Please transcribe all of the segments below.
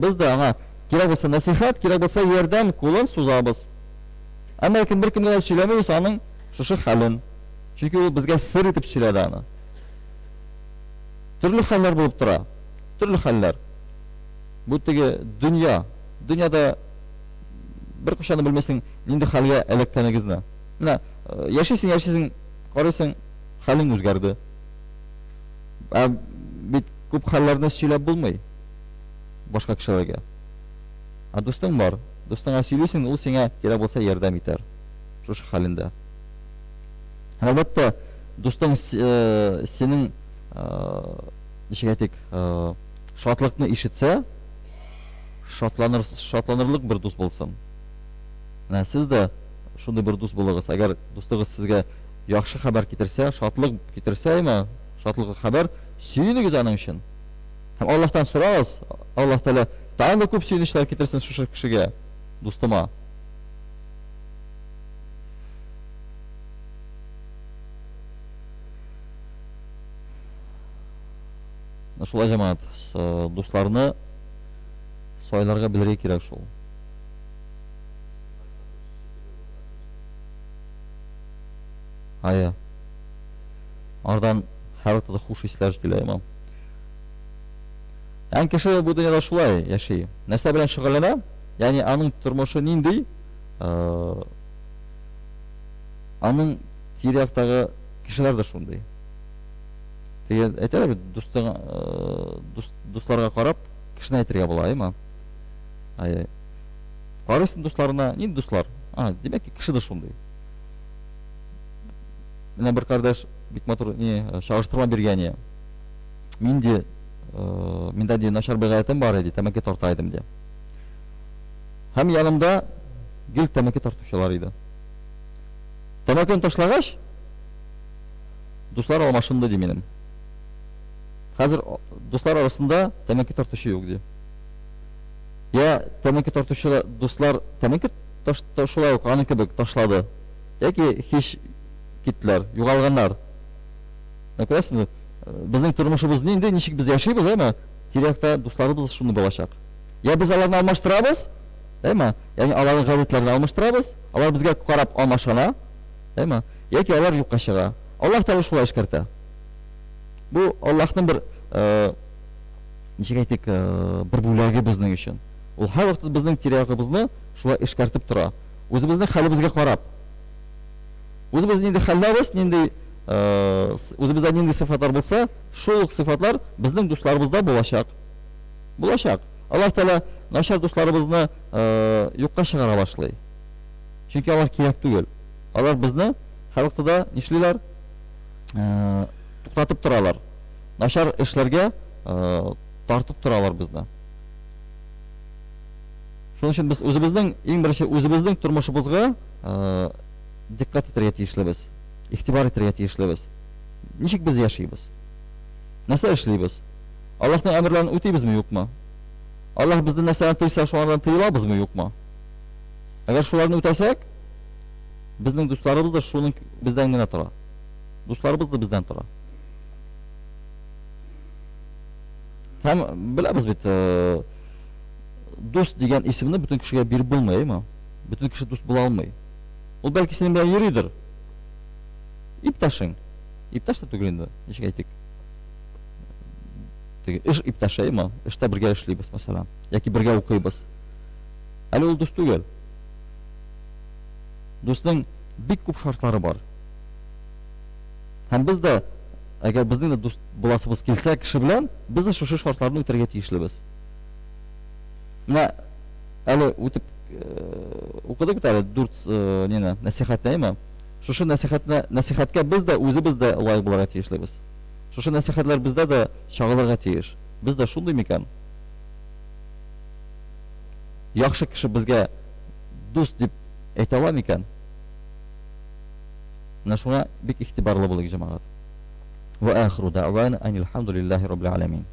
Без дә аңа кирәк булса нәсыйхәт, кирәк булса ярдәм кулын сузабыз. Әмма ләкин беркемгә дә сөйләмибез аның шушы хәлен. Чөнки ул безгә сер итеп сөйләде аны. Төрле хәлләр булып тора. Төрле хәлләр. Бу теге дөнья. Дөньяда беркайчан да белмисең, нинди хәлгә эләккәнегезне. Менә э, яшисең, яшисең, карыйсың, хәлең үзгәрде. Ә бит күп хәлләрне сөйләп булмый башка кешеләргә. Ә дустың бар. Дустыңа сөйлисең, ул сиңа кирәк булса ярдәм итәр. Шушы хәлендә. Һәм әлбәттә, дустың э, синең э, ничек әйтик, э, шатлыкны ишетсә, шатланыр, шатланырлык бер дус булсын. Менә сез дә шундый бер дус булыгыз. Әгәр дустыгыз сезгә яхшы хәбәр китерсә, шатлык китерсә, әйме, шатлыклы хәбәр, сөенегез аның өчен. Һәм Аллаһтан сорагыз, Аллаһ Тәгалә тагын да күп сөенечләр китерсен шушы кешегә, дустыма. Шулай җәмәгать, дусларны сайларга белергә кирәк шул. Ая. Ардан һәрвакытта хуш исләр килә, имам. Ягъни кеше бу дөньяда шулай яши. Нәрсә белән шөгыльләнә? Ягъни аның тормышы нинди? Аның тирә-яктагы кешеләр дә шундый. Теге әйтәләр бит, дустың, дус, дусларга карап кешене әйтергә була, әйме? Ай. Карыйсың дусларына, нинди дуслар? А, димәк, кеше дә шундый. Менә бер кардәш бик матур ни чагыштырма биргән. Мин ди, миндә ди начар бер гадәтем бар иде, тәмәке тарта идем ди. Һәм янымда гел тәмәке тартучылар иде. Тәмәкене ташлагач, дуслар алмашынды ди минем. Хәзер дуслар арасында тәмәке тартучы юк ди. Я тәмәке тартучы дуслар тәмәке шулай ук аның кебек ташлады. Яки һич киттеләр, югалганнар. Менә күрәсезме, безнең тормышыбыз нинди, ничек без яшибез, әйме? Тирә-якта дусларыбыз шундый булачак. Я без аларны алмаштырабыз, әйме? Ягъни аларның гадәтләрен алмаштырабыз, алар безгә карап алмашына, әйме? Яки алар юкка чыга. Аллаһ Тәгалә шулай эшкәртә. Бу Аллаһның бер ничек әйтик, бер бүләге безнең өчен. Ул һәрвакыт безнең тирә-ягыбызны шулай эшкәртеп тора. Үзебезнең хәлебезгә карап. Үзебез нинди хәлдәбез, нинди үзебездә нинди сыйфатлар булса, шул ук сыйфатлар безнең дусларыбызда булачак. Булачак. Аллаһ Тәгалә начар дусларыбызны юкка чыгара башлый. Чөнки алар кирәк түгел. Алар безне һәрвакытта да нишлиләр? Туктатып торалар. Начар эшләргә тартып торалар безне. Шуның өчен без үзебезнең, иң беренче үзебезнең тормышыбызга дикъкать итәргә тиешлебез. Игътибар итәргә тиешлебез. Ничек без яшибез? Нәрсә эшлибез? Аллаһның әмерләрен үтибезме, юкмы? Аллаһ безне нәрсәдән тыйса, шуңардан тыелабызмы, юкмы? Әгәр шуларны үтәсәк, безнең дусларыбыз да шуның бездән генә тора. Дусларыбыз да бездән тора. Һәм беләбез бит, э, дус дигән исемне бөтен кешегә биреп булмый, әйме? Бөтен кеше дус була алмый. Ул бәлки синең белән йөридер. Иптәшең. Иптәш тә түгел инде, ничек әйтик. Теге эш иптәше, әйме? Эштә бергә эшлибез, мәсәлән, яки бергә укыйбыз. Әле ул дус түгел. Дусның бик күп шартлары бар. Һәм без дә, әгәр безнең дә дус буласыбыз килсә кеше белән, без дә шушы шартларны үтәргә тиешлебез. Менә әле үтеп э, укыдык бит әле дүрт э, нина нәсихәтне, әйме? Шушы нәсихәтне нәсихәткә без дә үзебез дә лаек булырга тиешлебез. Шушы нәсихәтләр бездә дә чагылырга тиеш. Без дә шундый микән? Яхшы кеше безгә дус дип әйтә ала микән? Менә шуңа бик игътибарлы булыйк, җәмәгать. Ва ахиру дәгъвана анилхамдулиллаһи раббил аламин.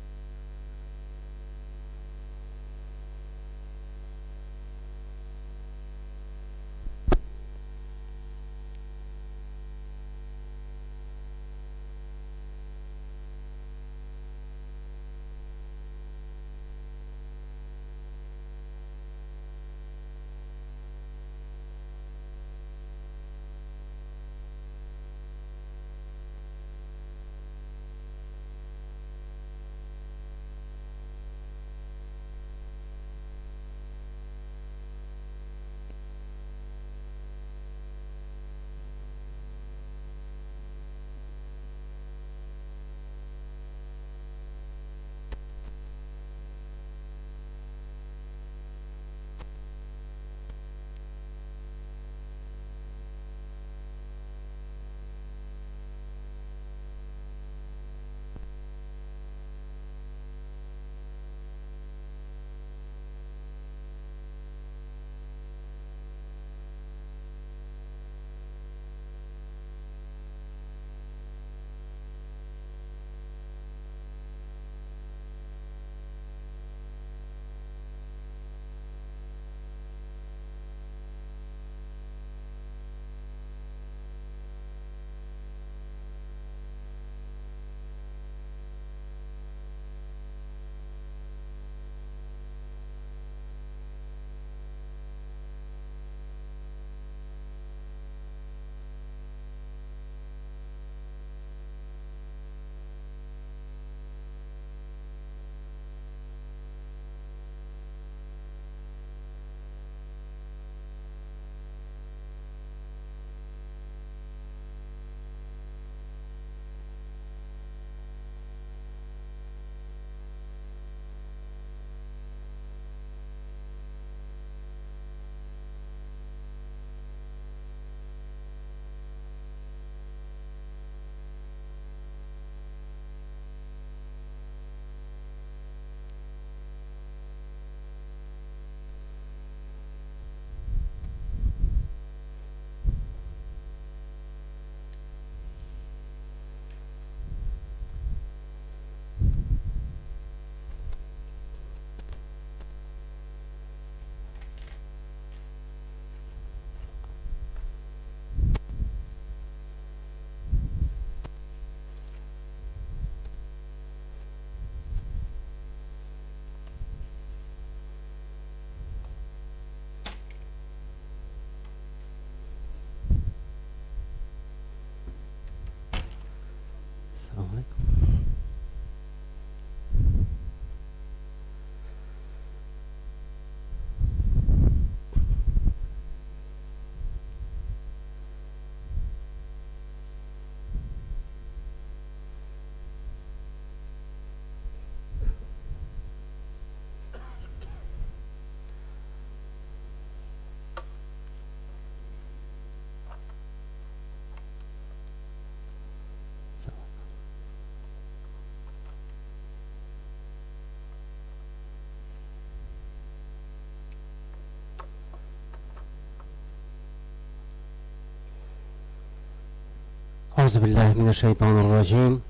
Әгъузу биллаһи минәш шайтанир раҗим.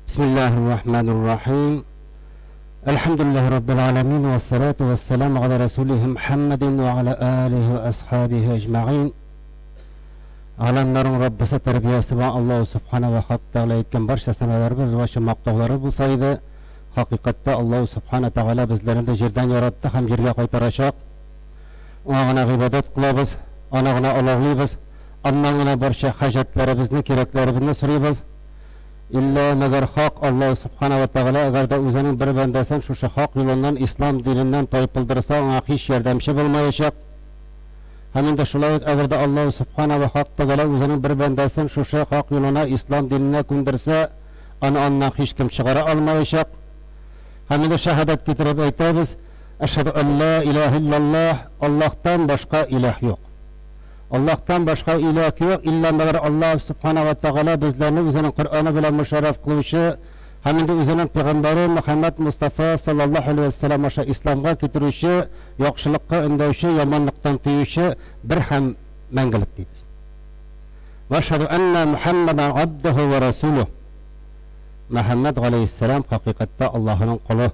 Бисмиллаһир рахманир рахим. Әлхәмдүлиллаһи раббил аламин вассалату вассаламу аля расулихи Мухаммадин ва аля алихи ва асхабихи әҗмәгыйн. Аламнарның Раббысы тәрбиясе ва Аллаһу субхана ва Хак Тәгалә әйткән барча саналарыбыз ва мактаулары булса иде. Хакыйкатьтә Аллаһу субхана Тәгалә безләрне дә җирдән яратты һәм җиргә кайтарачак. Аңа гына гыйбадәт кылабыз, аны гына олуглыйбыз, аннан гына барча хаҗәтләребезне, кирәкләребезне сорыйбыз. Иллә мәгәр хак Аллаһу субхана ва Тәгалә әгәр дә үзенең бер бәндәсен шушы хак юлыннан, ислам диненнән тайпылдырса, аңа һич ярдәмче булмаячак. Һәм инде шулай ук әгәр дә Аллаһу субхана ва Хак Тәгалә үзенең бер бәндәсен шушы хак юлына, ислам диненә күндерсә, аны аннан һичкем чыгара алмаячак. Һәм инде шәһадәт китереп әйтәбез, Әшһәдү ән ла илаһә иллаллаһ, Аллаһтан башка илаһ юк. Аллаһтан башка илаһ юк, илла мәгәр Аллаһ субхана ва тәгалә безләрне үзенең Коръәне белән мөшәррәф кылучы һәм инде үзенең пәйгамбәре Мөхәммәд Мостафа саллаллаһу алейһи ва сәлләм аша исламга китерүче, яхшылыкка өндәүче, яманлыктан тыючы бер һәм мәңгелек дибез. Ва әшһәдү әннә Мөхәммәдән абдуһу ва расулуһ. Мөхәммәд галәйһиссәлам хакыйкатьтә Аллаһының колы.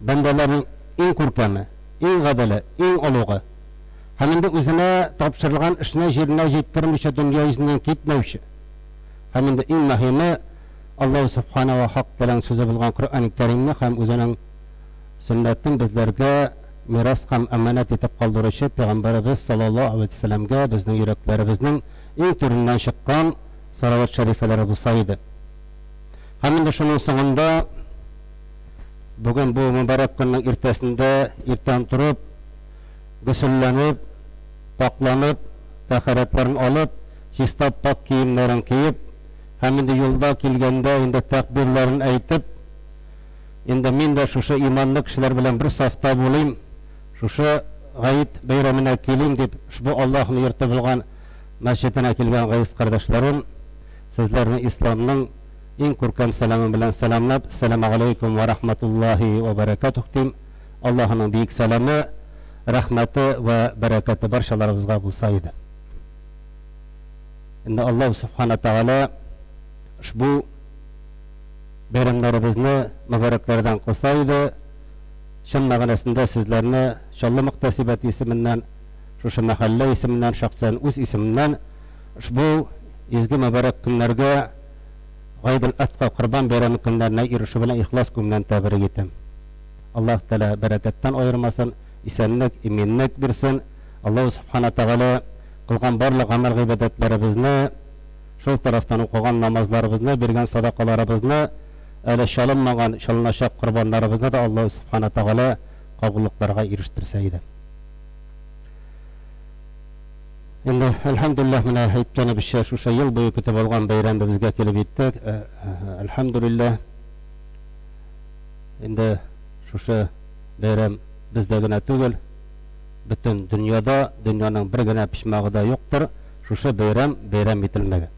Бәндәләрнең иң күркәме, иң гаделе, иң олугы. Һәм инде үзенә тапшырылган эшне җиренә җиткермичә дөнья йөзеннән китмәүче. Һәм инде иң мөһиме, Аллаһу Сүбхәнәһү вә Хак Тәгаләнең сүзе булган Коръәни Кәримне һәм үзенең сөннәтен безләргә мирас һәм әманәт итеп калдыручы Пәйгамбәребез саллаллаһу алейһи вә сәлләмгә безнең йөрәкләребезнең иң түреннән чыккан салават шәрифәләре булса иде. Һәм инде шуның соңында бүген бу мөбарәк көннең иртәсендә иртән торып, гөселләнеп, пакъланып, тәһарәтләрен алып, чиста пакь киемнәрен киеп, һәм инде юлда килгәндә инде тәкъбирләрен әйтеп, инде мин дә шушы иманлы кешеләр белән бер сафта булыйм, шушы гает бәйрәменә килим дип, ошбу Аллаһның йорты булган мәсҗиденә килгән газиз кардәшләрем, сезләрне исламның иң күркәм сәламы белән сәламләп, Әссәламегаләйкүм вә рахматуллаһи вә бәрәкәтүһ дим. Аллаһының биек сәламе, рәхмәте вә бәрәкәте барчаларыбызга булса иде. Инде Аллаһу Субхана Тәгалә ошбу бәйрәмнәребезне мөбарәкләрдән кылса иде. Чын мәгънәсендә сезләрне Чаллы мөхтәсибәте исеменнән, шушы мәхәллә исеменнән, шәхсән үз исемемнән ошбу изге мөбарәк көннәргә Гайдел-Адха Корбан бәйрәме көннәренә ирешү белән ихлас күңелдән тәбрик итәм. Аллаһ Тәгалә бәрәкәттән аермасын, исәнлек, иминлек бирсен. Аллаһу Сүбхәнә Тәгалә кылган барлык гамәл-гыйбадәтләребезне, шул тарафтан укыган намазларыбызны, биргән садакаларыбызны, әле чалынмаган, чалыначак корбаннарыбызны да Аллаһу Сүбхәнә Тәгалә кабуллыкларга ирештерсә иде. Инде, әлхәмдүлилләһ, менә әйткәнебезчә, шушы ел буе көтеп алган бәйрәмебезгә килеп җиттек. Әлхәмдүлилләһ. Инде шушы бәйрәм бездә генә түгел, бөтен дөньяда, дөньяның бер генә почмагы да юктыр, шушы бәйрәм бәйрәм ителмәгән.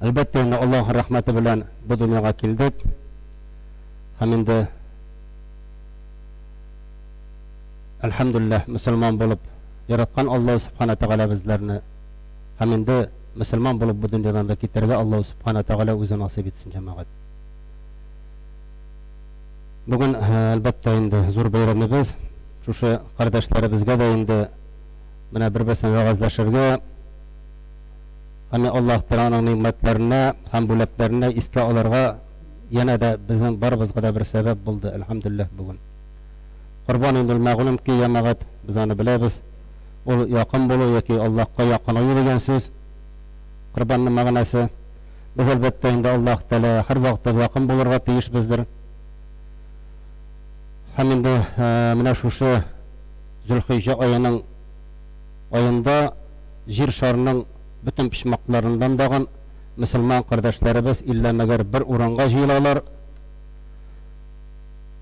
Әлбәттә, инде Аллаһ рәхмәте белән бу дөньяга килдек. Һәм инде Әлхәмдүлилләһ, мөселман булып яраткан Аллаһу Сүбхәнә Тәгалә безләрне һәм инде мөселман булып бу дөньядан да китәргә Аллаһу Сүбхәнә Тәгалә үзе насыйп итсен, җәмәгать. Бүген, әлбәттә, инде зур бәйрәмебез. Шушы кардәшләребезгә дә инде менә бер-берсен вәгазьләшергә һәм Аллаһ Тәгаләнең нигъмәтләренә һәм бүләкләренә искә алырга янә дә безнең барыбызга да бер сәбәп булды, әлхәмдүлилләһ, бүген. Корбан инде ул мәгълүм ки, җәмәгать, без аны беләбез. Ул якын булу яки Аллаһка якынаю дигән сүз. Корбанның мәгънәсе. Без, әлбәттә, инде Аллаһ Тәгаләгә һәрвакытта якын булырга тиешбездер. Һәм инде менә шушы Зөлхиҗә аеның аенда җир шарының бөтен почмакларыннан дагын мөселман кардәшләребез иллә мәгәр бер урынга җыелалар.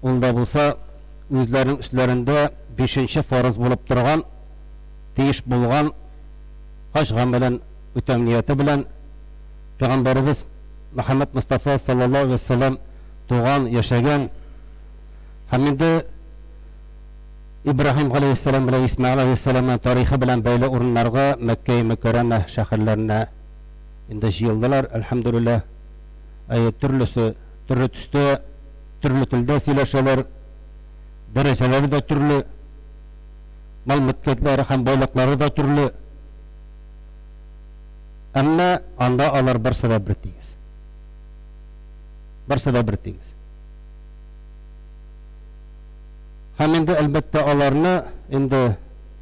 Ул да булса, үзләренең өсләрендә бишенче фарыз булып торган, тиеш булган хаҗ гамәлен үтәү нияте белән Пәйгамбәребез Мөхәммәд Мостафа саллаллаһу алейһи ва сәлләм туган, яшәгән һәм инде Ибраһим галәйһиссәлам белән Исмәгыйль галәйһиссәламның тарихы белән бәйле урыннарга Мәккәи Мөкәррәмә шәһәрләренә инде җыелдылар, әлхәмдүлилләһ. Әйе, төрлесе төрле төстә, төрле телдә сөйләшәләр, дәрәҗәләре дә төрле, мал-мөлкәтләре һәм байлыклары да төрле. Әмма анда алар барсы да бертигез. Барсы да бертигез. Һәм инде, әлбәттә, аларны инде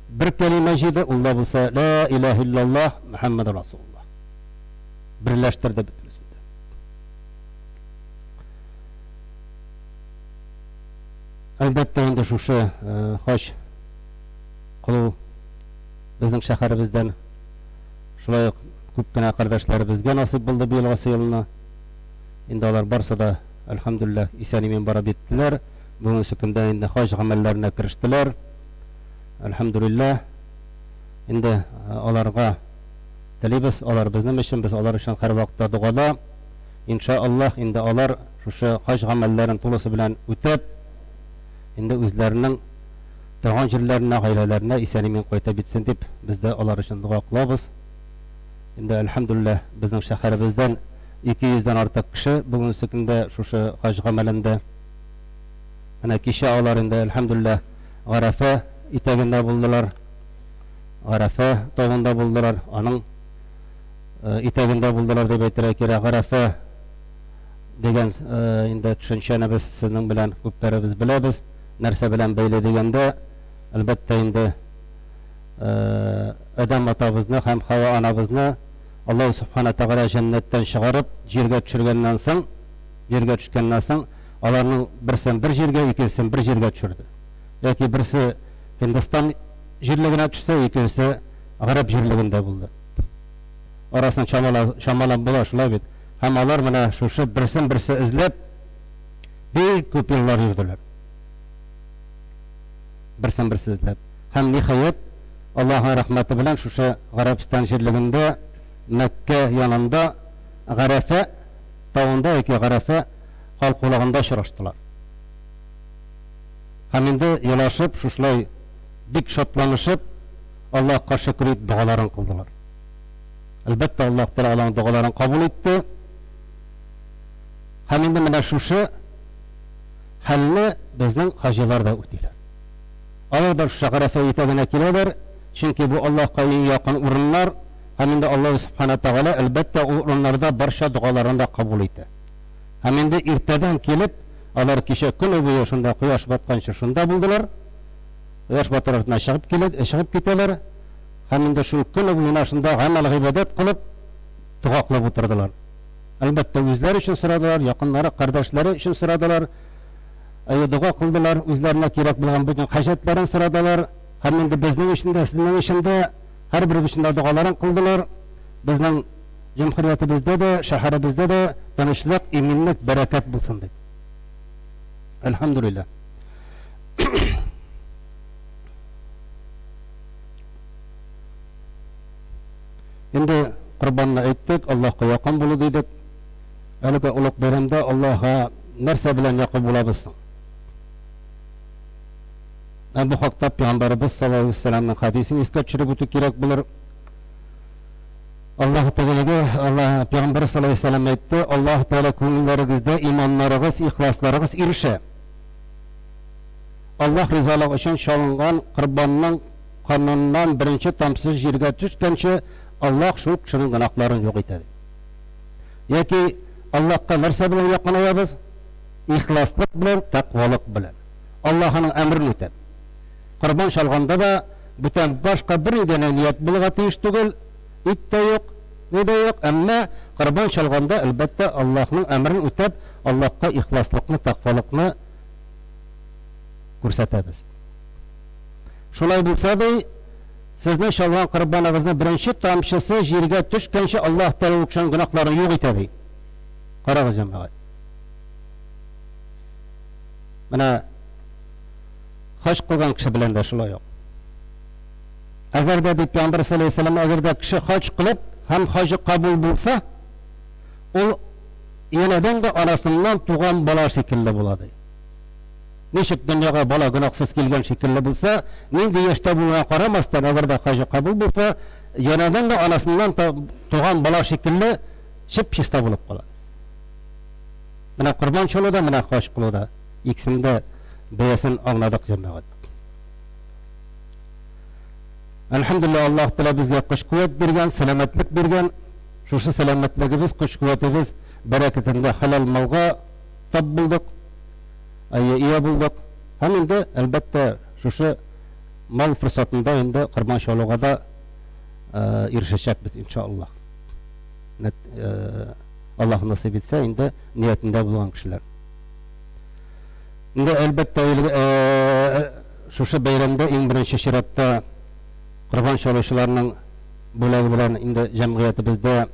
бер кәлимә җыйды, ул да булса, Лә иләһ иллаллаһ, Мөхәммәд Расулуллаһ. Берләштерде бөтенесен дә. Әлбәттә, инде шушы э, хаҗ кылу безнең шәһәребездән шулай ук күп кенә кардәшләребезгә насыйп булды быелгысы елны. Инде алар барсы да, әлхәмдүлилләһ, исән-имин барып җиттеләр. Бүгенге көндә инде хаҗ гамәлләренә керештеләр. Әлхәмдүлилләһ. Инде аларга телибез, алар безнең өчен, без алар өчен һәрвакытта догада. Инша Аллаһ, инде алар шушы хаҗ гамәлләрен тулысы белән үтәп, инде үзләренең торган җирләренә, гаиләләренә исән-имин кайтып җитсен дип, без дә алар өчен дога кылабыз. Инде, әлхәмдүлилләһ, безнең шәһәребездән 200 дән артык кеше бүгенге көндә шушы хаҗ гамәлендә. Менә кичә алар инде, әлхәмдүлилләһ, Гарәфә итәгендә булдылар. Гарәфә тавында булдылар. Аның э, итәгендә булдылар дип әйтергә кирәк. Гарәфә дигән э, инде төшенчәне без сезнең белән күпләребез беләбез. Нәрсә белән бәйле дигәндә, әлбәттә инде э, Адәм атабызны һәм Хава анабызны Аллаһу Субхана Тәгалә җәннәттән чыгарып, җиргә төшергәннән соң, җиргә төшкәннән соң, аларның берсен бер җиргә, икенчесен бер җиргә төшерде. Яки берсе Һиндстан җирлегенә төште, икенчесе гарәп җирлегендә булды. Арасын чамала, чамалап була, шулай бит. Һәм алар менә шушы берсен берсе эзләп бик күп еллар йөрделәр. Берсен берсе эзләп. Һәм ниһаять, Аллаһның рәхмәте белән шушы Гарәбстан җирлегендә Мәккә янында Гарәфә тавында яки Гарәфә калкулыгында очраштылар. Һәм инде елашып, шушылай бик шатланышып, Аллаһка шөкер итеп догаларын кылдылар. Әлбәттә, Аллаһ Тәгалә аларның догаларын кабул итте. Һәм инде менә шушы хәлне безнең хаҗилар да үтиләр. Алар да шушы Гарәфә итәгенә киләләр, чөнки бу Аллаһка иң якын урыннар, һәм инде Аллаһ Сүбхәнә Тәгалә, әлбәттә, ул урыннарда барча догаларны да кабул итә. Һәм инде иртәдән килеп, алар кичә көне буе шунда кояш батканчы шунда булдылар. Кояш батар артына чыгып килә, чыгып китәләр. Һәм инде шул көне буена шунда гамәл-гыйбадәт кылып, дога кылып утырдылар. Әлбәттә, үзләре өчен сорадылар, якыннары, кардәшләре өчен сорадылар. Әйе, дога кылдылар, үзләренә кирәк булган бөтен хаҗәтләрен сорадылар. Һәм инде безнең өчен дә, сезнең өчен дә, һәрберебез өчен дә догаларын кылдылар. Безнең җөмһүриятебездә дә, шәһәребездә дә тынычлык, иминлек, бәрәкәт булсын дип. Әлхәмдүлилләһ. Инде корбанны әйттек, Аллаһка якын булу дидек. Әлеге олуг бәйрәмдә Аллаһка нәрсә белән якын булабыз соң? Ә бу хакта Пәйгамбәребез саллаллаһу алейһи вәсәлламның хәдисен искә төшереп үтү кирәк булыр. Аллаһ Тәгаләгә Аллаһ Пәйгамбәр саллаллаһу алейһи вәсәллам әйтте, Аллаһ Тәгалә күңелләрегездә иманнарыгыз, ихласларыгыз ирешә. Аллаһ ризалыгы өчен чалынган корбанның каныннан беренче тамчысы җиргә төшкәнче, Аллаһ шул кешенең гөнаһларын юк итә. Яки Аллаһка нәрсә белән якынаябыз? Ихласлык белән, тәкъвалык белән. Аллаһының әмерен үтәп. Корбан чалганда да бүтән башка бер нидән дә ният булырга тиеш түгел, ит тә юк, ни дә юк, әмма корбан чалганда, әлбәттә, Аллаһның әмерен үтәп, Аллаһка ихласлыкны, тәкъвалыкны күрсәтәбез. Шулай булса, ди, сезнең чалган корбаныгызның беренче тамчысы җиргә төшкәнче Аллаһ Тәгалә ул кешенең гөнаһларын юк итә, ди. Карагыз, җәмәгать. Менә хаҗ кылган кеше белән дә шулай ук. Әгәр дә, ди Пәйгамбәр саллаллаһу алейһи вәсәлләм, әгәр дә кеше хаҗ кылып һәм хаҗы кабул булса, ул янәдән дә анасыннан туган бала шикелле була, ди. Ничек дөньяга бала гөнаһсыз килгән шикелле булса, нинди яшьтә булуына карамастан, әгәр дә хаҗы кабул булса, янәдән дә анасыннан туган бала шикелле чип-чиста булып кала. Менә корбан чалу да, менә хаҗ кылу да икесендә бәясен аңладык, җәмәгать. Әлхәмдүлилләһ, Аллаһ Тәгалә безгә көч-куәт биргән, сәламәтлек биргән. Шушы сәламәтлегебез, көч-куәтебез бәрәкәтендә хәләл малга тап булдык, әйе, ия булдык. Һәм инде, әлбәттә, шушы мал форсатында инде корбан чалуга да ирешәчәкбез, иншаллаһ. Аллаһ насыйп итсә, инде ниятендә булган кешеләр. Инде, әлбәттә, шушы бәйрәмдә иң беренче чиратта корбан чалучыларның бүләге белән инде җәмгыятебездә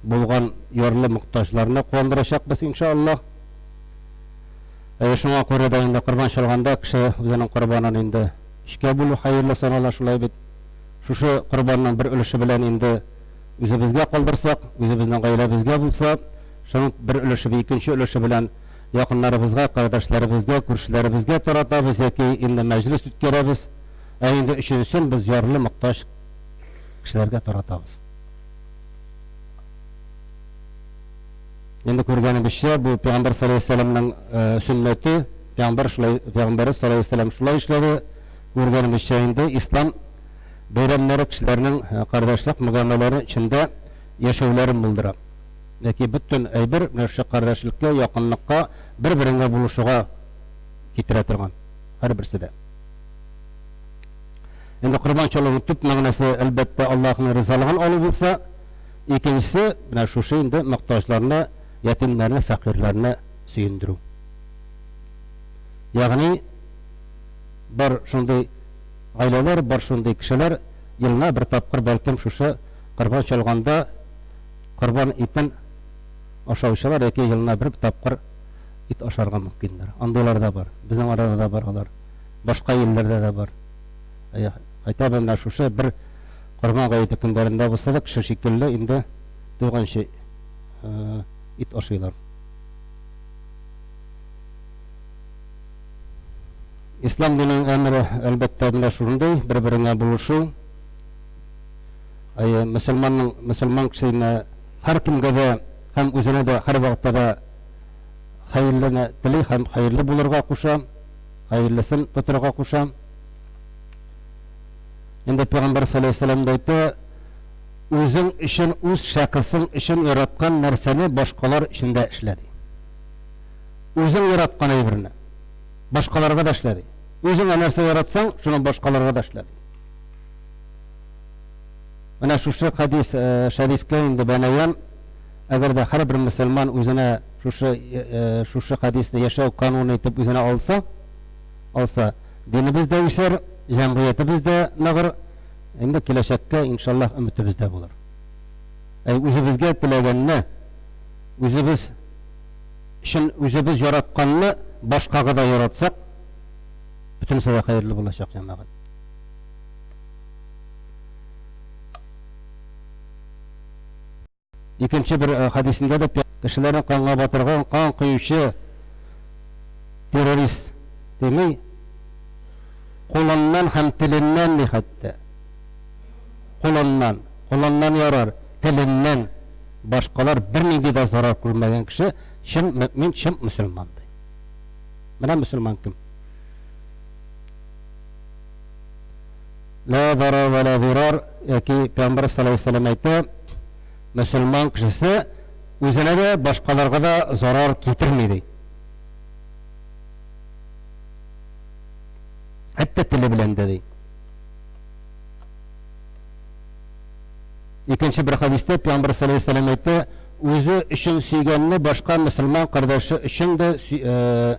булган ярлы мохтаҗларны куандырачакбыз, иншаллаһ. Әйе, шуңа күрә дә инде корбан чалганда кеше үзенең корбанын инде өчкә бүлү хәерле санала, шулай бит. Шушы корбанның бер өлеше белән инде үзебезгә калдырсак, үзебезнең гаиләбезгә булса, шуның бер өлеше, икенче өлеше белән якыннарыбызга, кардәшләребезгә, күршеләребезгә таратабыз яки инде мәҗлес үткәрәбез. Ә инде өченчесен без ярлы, мохтаҗ кешеләргә таратабыз. Инде күргәнебезчә, бу Пәйгамбәр саллаллаһу алейһи вәсәлләмнең э, сөннәте, Пәйгамбәр шулай, Пәйгамбәребез саллаллаһу алейһи вәсәлләм шулай эшләде. Күргәнебезчә инде ислам бәйрәмнәре кешеләрнең э, кардәшлек мөгамәләре эчендә яшәүләрен булдыра. Яки бөтен әйбер менә шушы кардәшлеккә, якынлыкка, бер-береңә булышуга китерә торган һәрберсе дә. Инде корбан чалуның төп мәгънәсе, әлбәттә, Аллаһның ризалыгын алу булса, икенчесе, менә шушы инде мохтаҗларны, ятимнәрне, фәкыйрьләрне сөендерү. Ягъни бар шундый гаиләләр, бар шундый кешеләр елына бер тапкыр бәлкем шушы корбан чалганда корбан итен ашаучылар яки елына бер тапкыр ит ашарга мөмкиннәр. Андыйлар да бар. Безнең арада да бар алар. Башка илләрдә дә бар. Хотя бы менә шушы бер Корбан гаете көннәрендә булса да кеше шикелле инде туйганчы ит ашыйлар. Ислам диненең әмере, әлбәттә, менә шундый, бер-береңә булышу. Әйе, мөселманның, мөселман кешесенә һәркемгә дә һәм үзенә дә һәрвакытта да хәерлене тели һәм хәерле булырга куша, хәерлесен тотырга куша. Инде Пәйгамбәр саллаллаһу алейһи вәсәлләм дә әйтә, үзең өчен, үз шәхесең өчен яраткан нәрсәне башкалар өчен дә эшлә ди. Үзең яраткан әйберне башкаларга да эшлә ди. Үзеңә нәрсә яратсаң, шуны башкаларга да эшлә ди. Менә шушы хадис э, шәрифкә инде бәнәян, әгәр дә һәрбер мөселман үзенә шушы э, э, шушы хадисне яшәү кануны итеп үзенә алса, алса, динебез дә үсәр, җәмгыятебез дә ныгыр, инде киләчәккә, иншаллаһ, өметебез дә булыр. Әй, үзебезгә теләгәнне, үзебез өчен үзебез яратканны башкага да яратсак, бөтенесе дә хәерле булачак, җәмәгать. Икенче бер э, хәдисендә дә кешеләрне канга батырган, кан коючы террорист дими, кулыннан һәм теленнән ди хәтта. Кулыннан, кулыннан ярар, теленнән башкалар бернинди дә зарар күрмәгән кеше чын мөмин, чын мөселман ди. Менә мөселман кем? Ла зарар вә ла зирар яки Пәйгамбәр саллаллаһу алейһи вәсәлләм әйтә, мөселман кешесе үзенә дә, башкаларга да зарар китерми ди. Хәтта теле белән дә ди. Икенче бер хәдистә Пәйгамбәр саллаллаһу алейһи вәсәлләм әйтә, үзе өчен сөйгәнне башка мөселман кардәше өчен дә э,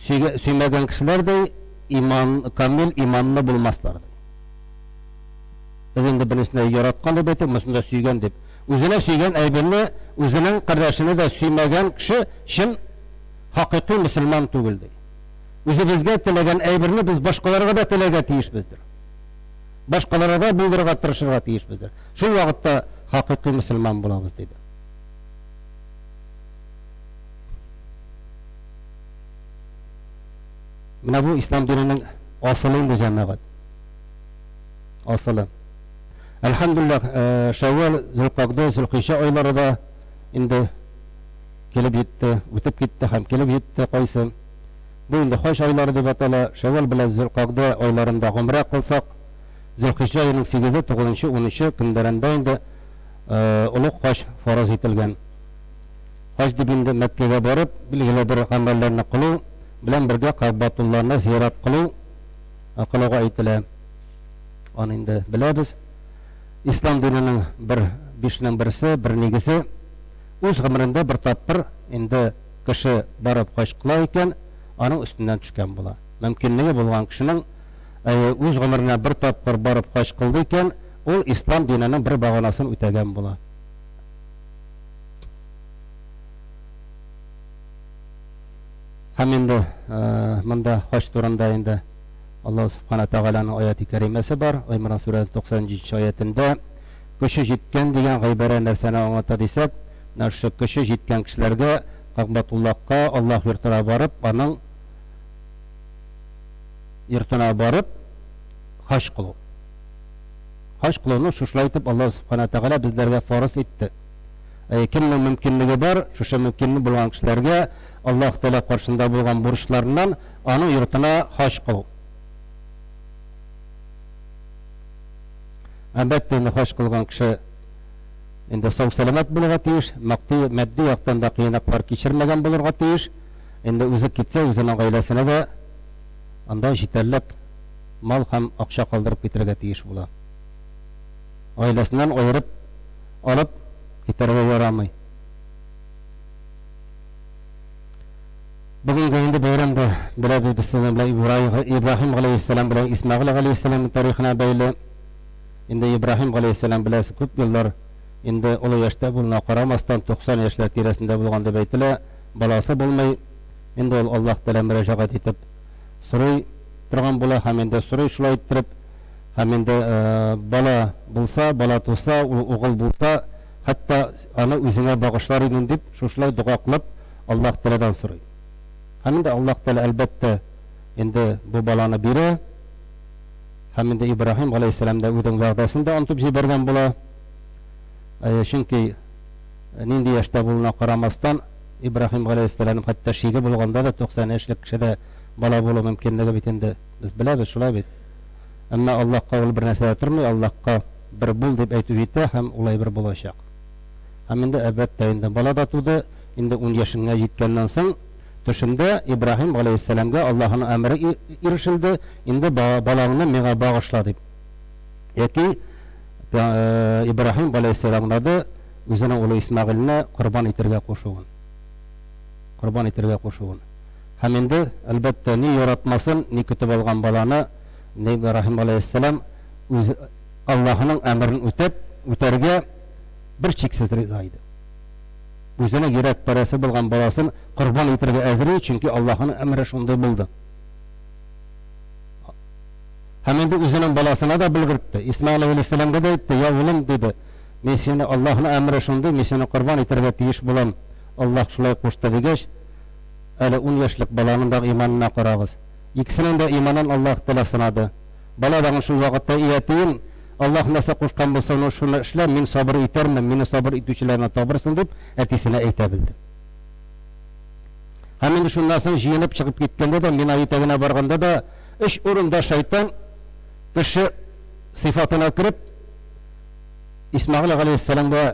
сөймәгән кешеләр ди, иман, камил иманлы булмаслар ди. Без инде беренчесендә яраткан дип әйтик, монысында сөйгән дип. Үзенә сөйгән әйберне үзенең кардәшенә дә сөймәгән кеше чын хакыйкый мөселман түгел ди. Үзебезгә теләгән әйберне без башкаларга да теләргә тиешбездер. Башкаларга да булдырырга тырышырга тиешбездер. Шул вакытта хакыйкый мөселман булабыз диде. Менә бу ислам диненең асылы инде җәмәгать. Асылы. Әлхәмдулиллаһ, э, Шәввәл, Зөлкагда, Зөлхиҗә айлары да инде килеп җитте, үтеп китте һәм килеп җитте кайсы. Бу инде хаҗ айлары дип атала. Шәввәл белән Зөлкагда айларында гомрә кылсак, Зөлхиҗә аеның 8-е, 9-нчы, 10-нчы көннәрендә инде э, олуг хаҗ фарыз ителгән. Хаҗ дип инде Мәккәгә барып, билгеле бер гамәлләрне кылу белән бергә Кәгъбәтулланы зиярат кылу кылуга әйтелә. Аны инде беләбез. Ислам диненең бер бишнең берсе, бер нигезе. Үз гомерендә бер тапкыр инде кеше барып хаҗ кыла икән, аның өстеннән төшкән була. Мөмкинлеге булган кешенең үз гомеренә бер тапкыр барып хаҗ кылды икән, ул ислам диненең бер баганасын үтәгән була. Һәм инде монда хаҗ турында инде Аллаһ Субхана Тәгаләнең аяти кәримәсе бар. Имран сүрәсе 97 аятендә көче җиткән дигән гыйбарә нәрсәне аңлата дисәк, менә шушы көче җиткән кешеләргә Кәгъбәтуллаһка, Аллаһ йортына барып, аның йортына барып хаҗ кылу. Хаҗ кылуны шушылай итеп Аллаһ Субхана Тәгалә безләргә фарыз итте. Кемнең мөмкинлеге бар, шушы мөмкинлеге булган кешеләргә Аллаһ Тәгалә каршында булган бурычларыннан аның йортына хаҗ кылу. Әлбәттә, инде хаҗ кылган кеше инде сау-сәламәт булырга тиеш, матди, матди яктан да кыенаклар кичермәгән булырга тиеш. Инде үзе китсә, үзенең гаиләсенә дә анда җитәрлек мал һәм акча калдырып китәргә тиеш була. Гаиләсеннән аерып алып китәргә ярамый. Бүгенге инде бәйрәмдә беләбез без сезнең белән Ибраһим галәйһиссәлам белән Исмәгыйль галәйһиссәламның тарихына бәйле. Инде Ибраһим галәйһиссәлам беләсез күп еллар инде олы яшьтә булуына карамастан 90 яшьләр тирәсендә булган дип әйтелә, баласы булмый. Инде ул Аллаһ Тәгалә мөрәҗәгать итеп сорый торган була һәм инде сорый шулай иттереп һәм инде бала булса, бала туса, ул угыл булса, хәтта аны үзеңә багышлар идем дип, шушылай дога кылып Аллаһ Тәгаләдән сорый. Һәм инде Аллаһ Тәгалә әлбәттә инде бу баланы бирә. Һәм инде Ибраһим галәйһиссәлам да үзенең вәгъдәсен дә онытып җибәргән була. Чөнки нинди яшьтә булуына карамастан, Ибраһим галәйһиссәлам хәтта шиге булганда да 90 яшьлек кешедә бала булу мөмкинлеге бит инде без беләбез, шулай бит. Әмма Аллаһка ул бер нәрсә дә тормый, Аллаһка бер бул дип әйтү җитә һәм ул әйбер булачак. Һәм инде, әлбәттә, инде бала да туды, инде ун яшеңә җиткәннән соң, төшендә Ибраһим галәйһиссәламгә Аллаһының әмере ирешелде, инде балаңны миңа багышла дип. Яки Ибраһим галәйһиссәлам аңлады үзенең улы Исмәгыйльне корбан итәргә кушуын. Корбан итәргә кушуын. Һәм инде, әлбәттә, ни яратмасын, ни көтеп алган баланы, ни Ибраһим галәйһиссәлам үз Аллаһының әмерен үтәп, үтәргә бер чиксез риза иде. Үзенең йөрәк парәсе булган баласын корбан итәргә әзер иде, чөнки Аллаһының әмере шундый булды. Һәм инде үзенең баласына да белгертте. Исмәгыйль алейһиссәламгә дә әйтте, я улым, диде, мин сине Аллаһның әмере шундый, мин сине корбан итәргә тиеш булам. Аллаһ шулай кушты дигәч, әле 10 яшьлек баланың да иманына карагыз. Икесенең дә иманын Аллаһ Тәгалә сынады. Бала тагын шул вакытта, И әтием, Аллаһ нәрсә кушкан булса, ну шуны эшлә, мин сабыр итәрмен, мине сабыр итүчеләрне табырсың, дип, әтисенә әйтә белде. Һәм инде шуннан соң җыенып чыгып киткәндә дә, Мина итәгенә барганда да, өч урында шайтан кеше сыйфатына кереп, Исмәгыйль галәйһиссәламгә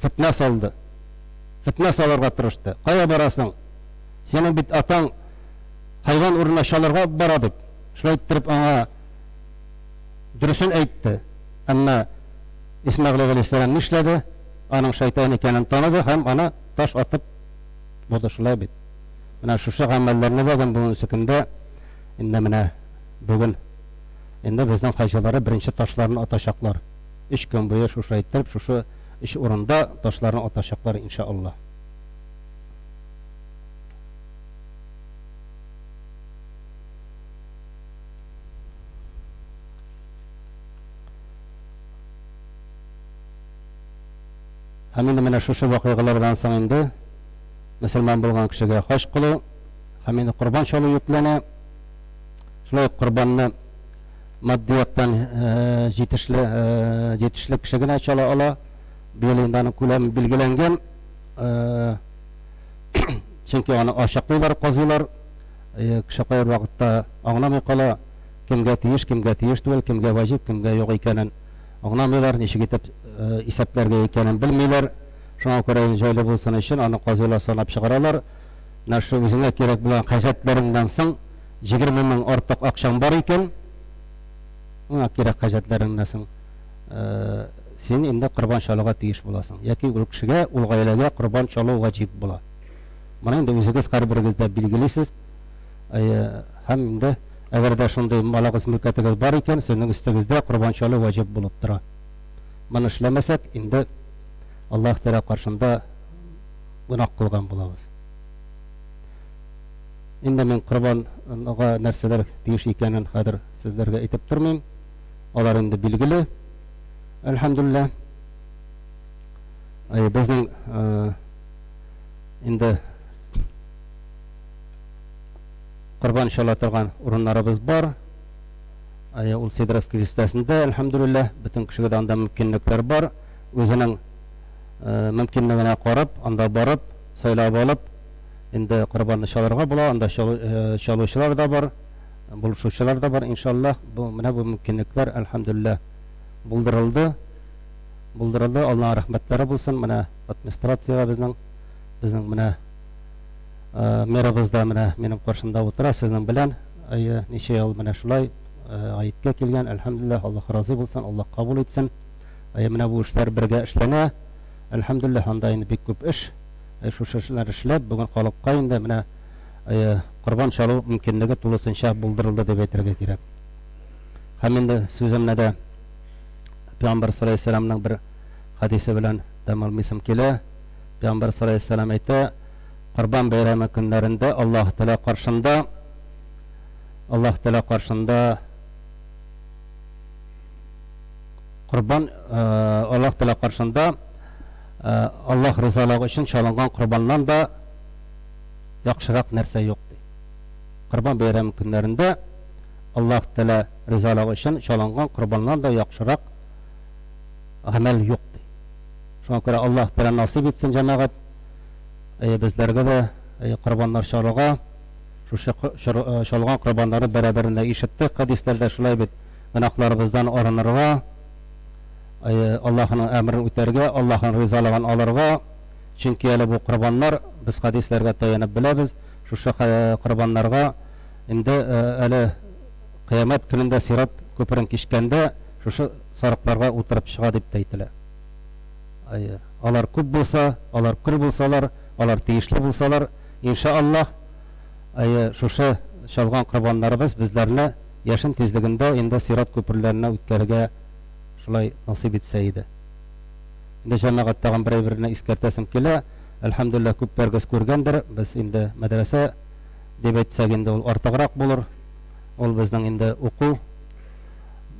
фетнә салды. Фетнә салырга тырышты. Кая барасың? Синең бит атаң хайван урынына чалырга бара дип. Шулай иттереп аңа дөресен әйтте. Әмма Исмәгыйль галәйһиссәлам нишләде? Аның шайтан икәнен таныды һәм аны таш атып буды, шулай бит. Менә шушы гамәлләрне дә бүгенге көндә инде менә бүген инде безнең хаҗилары беренче ташларын атачаклар. Өч көн буе шушы әйттереп, шушы өч урында ташларны атачаклар, иншаллаһ. Һәм инде менә шушы вакыйгалардан соң инде мөселман булган кешегә хаҗ кылу һәм инде корбан чалу йөкләнә. Шулай ук корбанны матди яктан җитешле җитешле кеше генә чала ала. Быел инде аның күләме билгеләнгән. Чөнки аны ачыклыйлар, казыйлар. Кеше кайбер вакытта аңламый кала, кемгә тиеш, кемгә тиеш түгел, кемгә ваҗиб, кемгә юк икәнен аңламыйлар, ничек итеп исәпләргә икәнен белмиләр. Шуңа күрә инде җайлы булсын өчен аны казыйлар санап чыгаралар. Менә шул үзеңә кирәк булган хаҗәтләреңнән соң 20 мең артык акчаң бар икән, моңа кирәк хаҗәтләреңнән соң син инде корбан чалуга тиеш буласың. Яки ул кешегә, ул гаиләгә корбан чалу ваҗиб була. Моны инде үзегез һәрберегез дә билгелисез. Һәм инде әгәр дә шундый малыгыз, мөлкәтегез бар икән, сезнең өстегездә корбан чалу ваҗиб булып тора. Моны эшләмәсәк, инде Аллаһ Тәгалә каршында гөнаһ кылган булабыз. Инде мин корбанга нәрсәләр тиеш икәнен хәзер сезләргә әйтеп тормыйм. Алар инде билгеле. Әлхәмдүлилләһ. Безнең инде корбан чала торган урыннарыбыз бар. Ул Сидоровка бистәсендә, әлхәмдүлилләһ, бөтен кешегә дә анда мөмкинлекләр бар. Үзенең мөмкинлегенә карап, анда барып, сайлап алып, инде корбанны чалырга була. Анда чалучылар да бар, булышучылар да бар, иншаллаһ. Бу менә бу мөмкинлекләр, әлхәмдүлилләһ, булдырылды. Булдырылды. Аллаһның рәхмәтләре булсын. Менә администрациягә безнең, безнең менә мэрыбыз да менә минем каршымда утыра, сезнең белән. Әйе, ничә ел менә шулай гаеткә килгән, әлхәмдүлилләһ, Аллаһ разый булсын, Аллаһ кабул итсен. Әйе, менә бу эшләр бергә эшләнә. Әлхәмдүлилләһ, анда инде бик күп эш. Шушы эшләр эшләп, бүген халыкка инде менә корбан чалу мөмкинлеге тулысынча булдырылды дип әйтергә кирәк. Һәм инде сүземне дә Пәйгамбәр саллаллаһу алейһи вәсәлләмнең бер хәдисе белән тәмамлыйсым килә. Пәйгамбәр саллаллаһу алейһи вәсәлләм әйтә, Корбан бәйрәме көннәрендә Аллаһ Тәгалә каршында Аллаһ Тәгалә каршында корбан Аллаһ Тәгалә каршында Аллаһ ризалыгы өчен чалынган корбаннан да яхшырак нәрсә юк ди. Корбан бәйрәме көннәрендә Аллаһ Тәгалә ризалыгы өчен чалынган корбаннан да яхшырак гамәл юк ди. Шуңа күрә Аллаһ Тәгалә насыйп итсен, җәмәгать, безләргә дә корбаннар чалырга. Шушы чалган корбаннарны бәрабәрендә ишеттек, хәдисләрдә шулай бит, гөнаһларыбыздан арынырга, Аллаһының әмерен үтәргә, Аллаһның ризалыгын алырга. Чөнки әле бу корбаннар, без хәдисләргә таянып беләбез, шушы корбаннарга инде әле кыямәт көнендә сират күперен кичкәндә шушы сарыкларга утырып чыга дип тә әйтелә. Алар күп булса, алар көр булсалар, алар тиешле булсалар, иншаАллаһ, әйе, шушы чалган корбаннарыбыз безләрне яшен тизлегендә инде сират күперләренә үткәрергә шулай насыйп итсә иде. Инде җәмәгать тагын бер әйберне искәртәсем килә. Әлхәмдүлилләһ, күпләрегез күргәндер, без инде мәдрәсә дип әйтсәк инде ул артыграк булыр. Ул безнең инде уку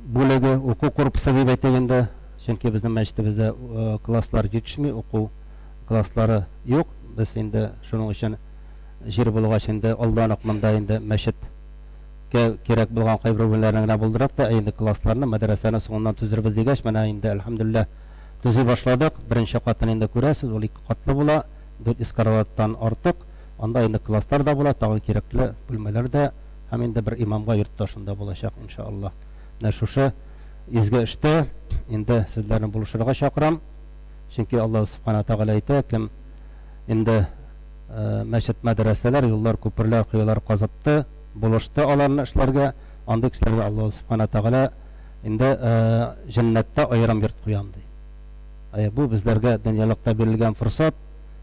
бүлеге, уку корпусы дип әйтик инде. Чөнки безнең мәчетебездә класслар җитешми, уку класслары юк. Без инде шуның өчен җир булгач инде алдан ук монда инде мәчеткә кирәк булган кайбер бүлмәләрне генә булдырдык та, ә инде классларны, мәдрәсәне соңыннан төзербез дигәч, менә инде, әлхәмдүлилләһ, төзи башладык. Беренче катын инде күрәсез, ул ике катлы була, 400 квадраттан артык. Анда инде класслар да була, тагын кирәкле бүлмәләр дә һәм инде бер имамга йорт та шунда булачак, иншаАллаһ. Менә шушы изге эштә инде сезләрне булышырга чакырам. Чөнки Аллаһ Субхана Тәгалә әйтә, кем инде мәчет, мәдрәсәләр, юллар, күперләр, коелар казытты, булышты аларны эшләргә, андый кешеләргә Аллаһ Субхана Тәгалә инде җәннәттә аерым йорт куям ди. Бу безләргә дөньялыкта бирелгән форсат,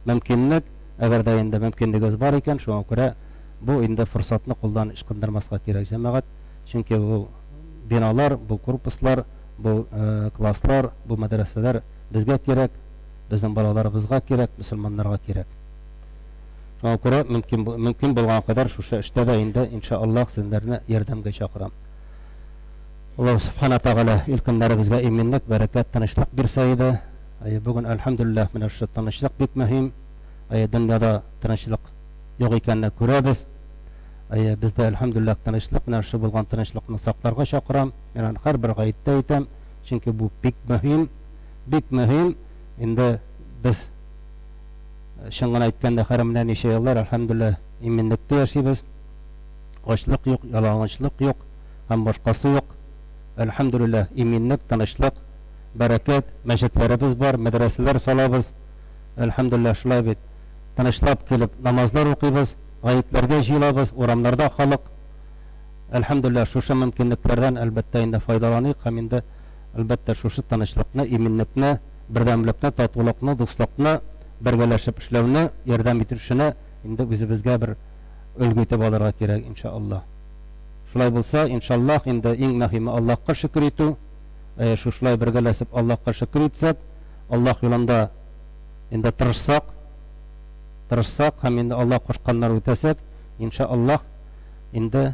мөмкинлек. Әгәр дә инде мөмкинлегебез бар икән, шуңа күрә бу инде форсатны кулдан ычкындырмаска кирәк, җәмәгать. Чөнки бу биналар, бу корпуслар, бу класслар, бу мәдрәсәләр безгә кирәк, безнең балаларыбызга кирәк, мөселманнарга кирәк. Шуңа күрә мөмкин, мөмкин булган кадәр шушы эштә дә инде, иншаАллаһ, сезләрне ярдәмгә чакырам. Аллаһ Субхана Тәгалә ил-көннәребезгә иминлек, бәрәкәт, тынычлык бирсә иде. Әйе, бүген, әлхәмдүлилләһ, менә шушы тынычлык бик мөһим. Әйе, дөньяда тынычлык юк икәнне күрәбез. Әйе, бездә, әлхәмдүлилләһ, тынычлык, менә шушы булган тынычлыкны сакларга чакырам. Мин аны һәрбер гаеттә әйтәм, чөнки бу бик мөһим, бик мөһим. Инде без, чын гына әйткәндә, хәзер менә ничә еллар, әлхәмдүлилләһ, иминлектә яшибез. Ачлык юк, ялангачлык юк һәм башкасы юк. Әлхәмдүлилләһ, иминлек, тынычлык, бәрәкәт, мәчетләребез бар, мәдрәсәләр салабыз. Әлхәмдүлилләһ, шулай бит. Тынычлап килеп намазлар укыйбыз, гаетләргә җыелабыз, урамнарда халык. Әлхәмдүлилләһ, шушы мөмкинлекләрдән, әлбәттә инде, файдаланыйк һәм инде, әлбәттә, шушы тынычлыкны, иминлекне, бердәмлекне, татулыкны, дуслыкны, бергәләшеп эшләүне, ярдәм итешүне инде үзебезгә бер өлге итеп алырга кирәк, иншаАллаһ. Шулай булса, иншаАллаһ, инде иң мөһиме Аллаһка шөкер итү. Шушылай бергәләшеп Аллаһка шөкер итсәк, Аллаһ юлында инде тырышсак, тырышсак һәм инде Аллаһ кушканнар үтәсәк, иншаАллаһ, инде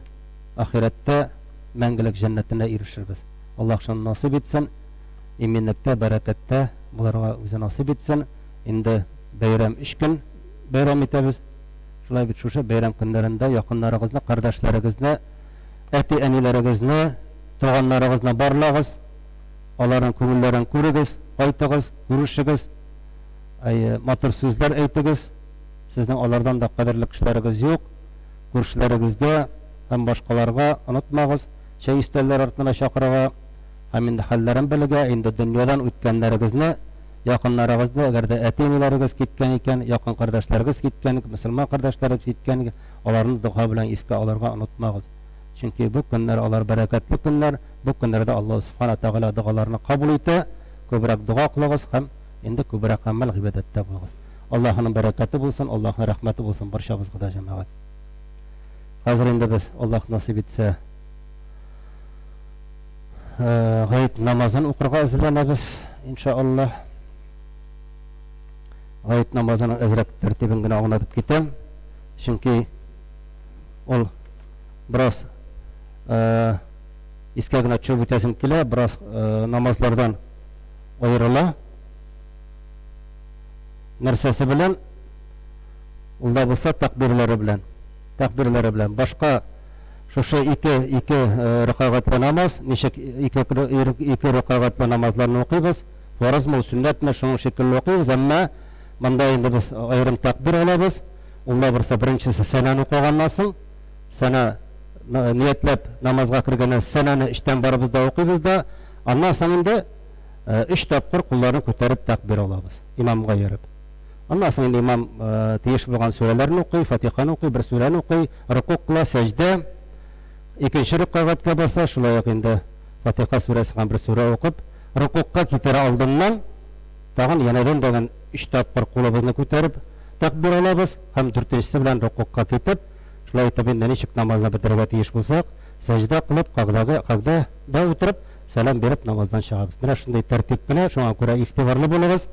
ахирәттә мәңгелек җәннәтенә ирешербез. Аллаһ шуны насыйп итсен, иминлектә, бәрәкәттә булырга үзе насыйп итсен. Инде бәйрәм өч көн бәйрәм итәбез. Шулай бит, шушы бәйрәм көннәрендә якыннарыгызны, кардәшләрегезне, әти-әниләрегезне, туганнарыгызны барлагыз, аларның күңелләрен күрегез, кайтыгыз, күрешегез, әйе, матур сүзләр әйтегез. Сезнең алардан да кадерле кешеләрегез юк. Күршеләрегезгә һәм башкаларга онытмагыз, чәй өстәлләре артына чакырырга һәм инде хәлләрен белергә, инде дөньядан үткәннәрегезне Якыннарыгызны, әгәр дә әти-әниләрегез киткән икән, якын кардәшләрегез киткән, мөселман кардәшләрегез киткән икән, аларны дога белән искә алырга онытмагыз. Чөнки бу көннәр алар бәрәкәтле көннәр, бу көннәрдә Аллаһу Сүбхәнә Тәгалә догаларны кабул итә. Күбрәк дога кылыгыз һәм инде күбрәк гамәл гыйбадәттә булыгыз. Аллаһының бәрәкәте булсын, Аллаһның рәхмәте булсын барчабызга да, җәмәгать. Хәзер инде без, Аллаһ насыйп итсә, Гает намазын укырга әзерләнәбез, иншаллаһ. Гает намазының әзрәк тәртибен генә аңлатып китәм. Чөнки ул бераз искә генә төшереп үтәсем килә, бераз намазлардан аерыла. Нәрсәсе белән? Ул да булса тәкбирләре белән. Тәкбирләре белән. Башка Шушы ике, ике рөкәгатьле намаз, ничек ике, ике рөкәгатьле намазларны укыйбыз, фарызмы ул, сөннәтме, шуның шикелле укыйбыз, әмма монда инде без аерым тәкбир алабыз. Ул да булса беренчесе сәнәне укыганнан соң, сәнә ниятләп намазга кергәннән сәнәне эчтән барыбыз да укыйбыз да, аннан соң инде өч тапкыр кулларны күтәреп тәкбир алабыз, имамга йөреп. Аннан соң инде имам тиеш булган сүрәләрне укый, Фатиханы укый, бер сүрәне укый, рокук кыла, сәҗдә. Икенче рөкәгатькә баса, шулай ук инде Фатиха сүрәсе һәм бер сүрә укып, рокукка китәр алдыннан тагын янәдән дәген өч тапкыр кулыбызны күтәреп тәкбир алабыз һәм дүртенчесе белән рокукка китеп, шулай итеп инде ничек намазны бетерергә тиеш булсак, сәҗдә кылып, кагъдәгә, кагъдә утырып, сәлам биреп намаздан чыгабыз. Менә шундый тәртип менә, шуңа күрә игътибарлы булыгыз.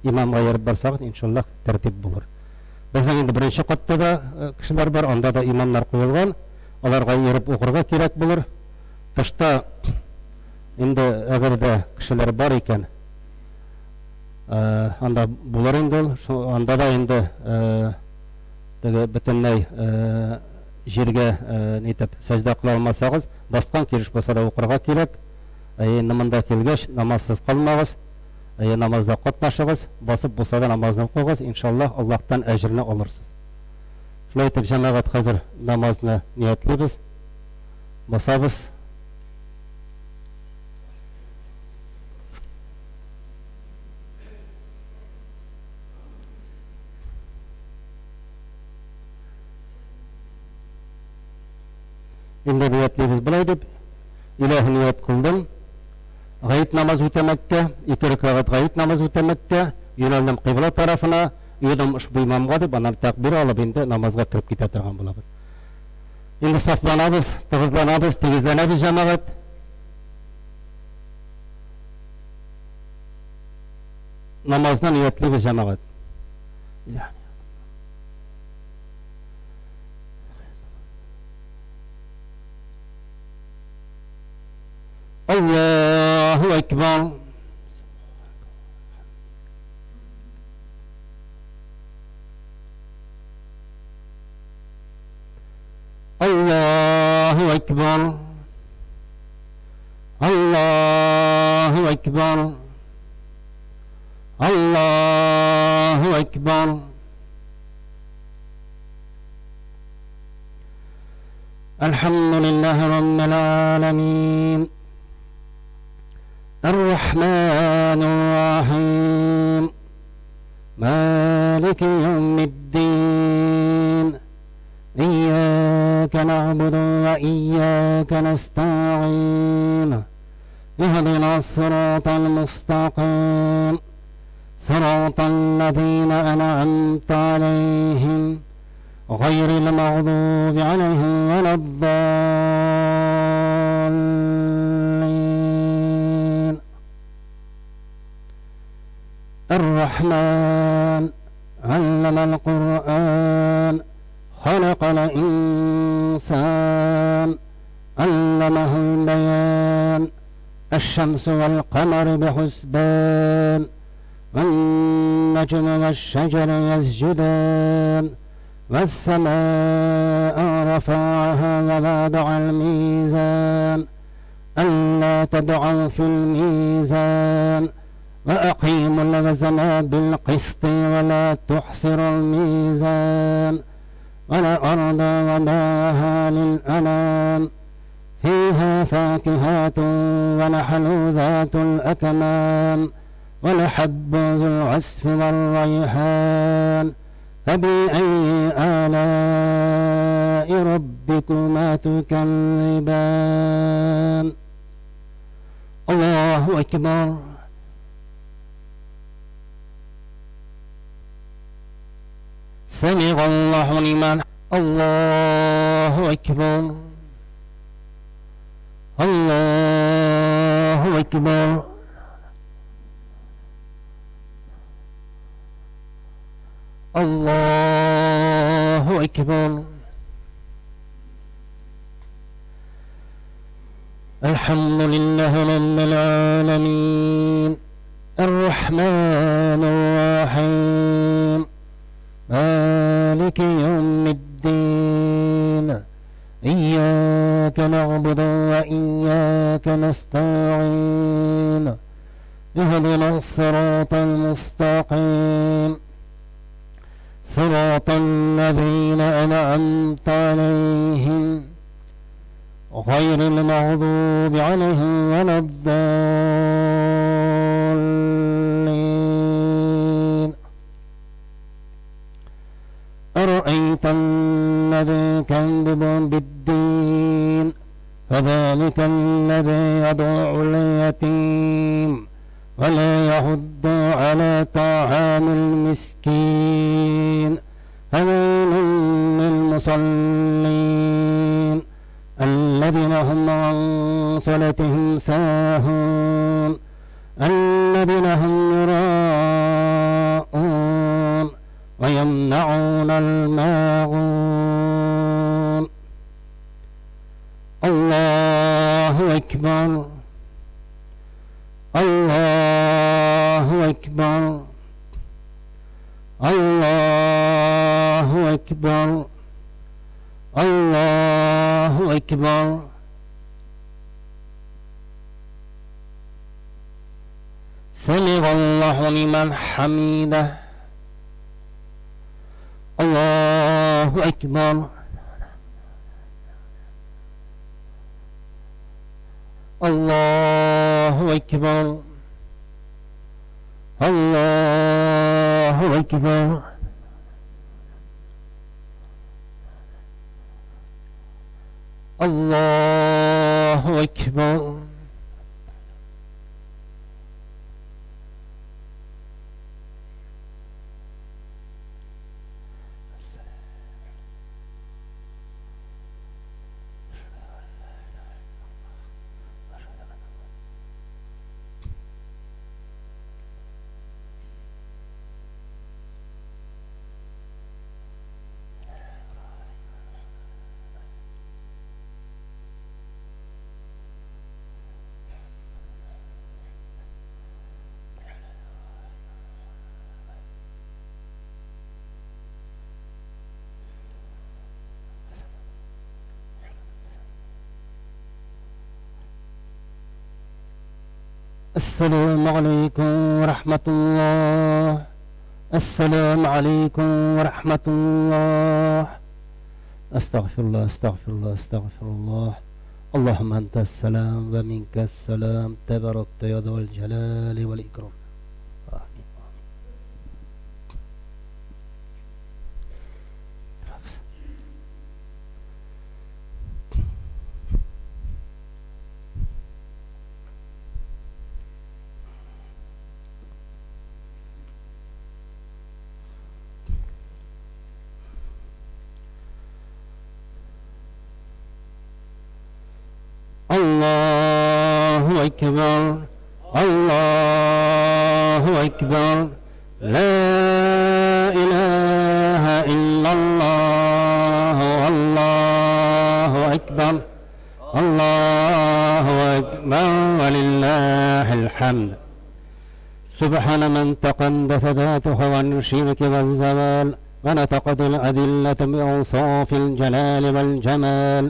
Имамга ияреп барсагыз, иншаллаһ, тәртип булыр. Безнең инде беренче катта да кешеләр бар, анда да имамнар куелган. Аларга ияреп укырга кирәк булыр. Тышта инде әгәр дә кешеләр бар икән, анда булыр инде ул. Шул анда да инде теге бөтенләй җиргә нитеп сәҗдә кыла алмасагыз, баскан килеш булса да укырга кирәк. Ә инде монда килгәч, намазсыз калмагыз. Әйе, намазда катнашыгыз, басып булса да намазны укыгыз, иншаллаһ, Аллаһтан әҗерне алырсыз. Шулай итеп, җәмәгать, хәзер намазны ниятлибез, басабыз. Инде ниятлибез болай дип, илаһи ният кылдым. Гает намаз үтәмәккә, ике рәкәгать гает намаз үтәмәккә, юнәлдем кыйбла тарафына, йодым ошбу имамга дип, аннан тәкбир алып инде намазга кереп китә торган булабыз. Инде сафланабыз, тыгызланабыз, тигезләнәбез җәмәгать. Намазны ниятлибез җәмәгать. Аллаһу әкбар. الله أكبر الله أكبر الله أكبر الحمد لله رب العالمين الرحمن الرحيم مالك يوم الدين إياك نعبد وإياك نستعين اهدنا الصراط المستقيم صراط الذين أنعمت عليهم غير المغضوب عليهم ولا الضالين. الرحمن علم القرآن خلق الإنسان علمه البيان الشمس والقمر بحسبان والنجم والشجر يسجدان والسماء رفعها ووضع الميزان ألا تدعوا في الميزان وأقيموا الوزن بالقسط ولا تحسروا الميزان والأرض وضعها للأنام فيها فاكهة ونحل ذات الأكمام والحب ذو العصف والريحان فبأي آلاء ربكما تكذبان. الله أكبر. سمع الله لمن الله أكبر الله أكبر الله أكبر. الحمد لله رب العالمين الرحمن الرحيم مالك يوم الدين إياك نعبد وإياك نستعين اهدنا الصراط المستقيم صراط الذين أنعمت عليهم غير المغضوب عليهم ولا الضالين. أرأيت الذي كذب بالدين فذلك الذي يدع اليتيم ولا يحض على طعام المسكين فويل للمصلين الذين هم عن صلاتهم ساهون الذين هم يراءون ويمنعون الماعون. الله أكبر الله أكبر الله أكبر الله أكبر. سمع الله لمن حمده. الله أكبر الله أكبر الله أكبر الله أكبر. Әссәләмү алейкум вә рахматуллаһ. Әссәләмү алейкум вә рахматуллаһ. Әстәгъфируллаһ, әстәгъфируллаһ, әстәгъфируллаһ. Аллаһумма антас салам вә минкәс салам. Тәбәрәктә я зәл җәлали вәл икрам. Амин. Аллаһу әкбәр, Аллаһу әкбәр, Ла илаһа иллаллаһ, Аллаһу әкбәр, Аллаһу әкбәр, вә лиллаһил хәмд. سبحان من تقدس ذاته عن الشرك والزوال ونطقت الأدلة بأوصاف الجلال والجمال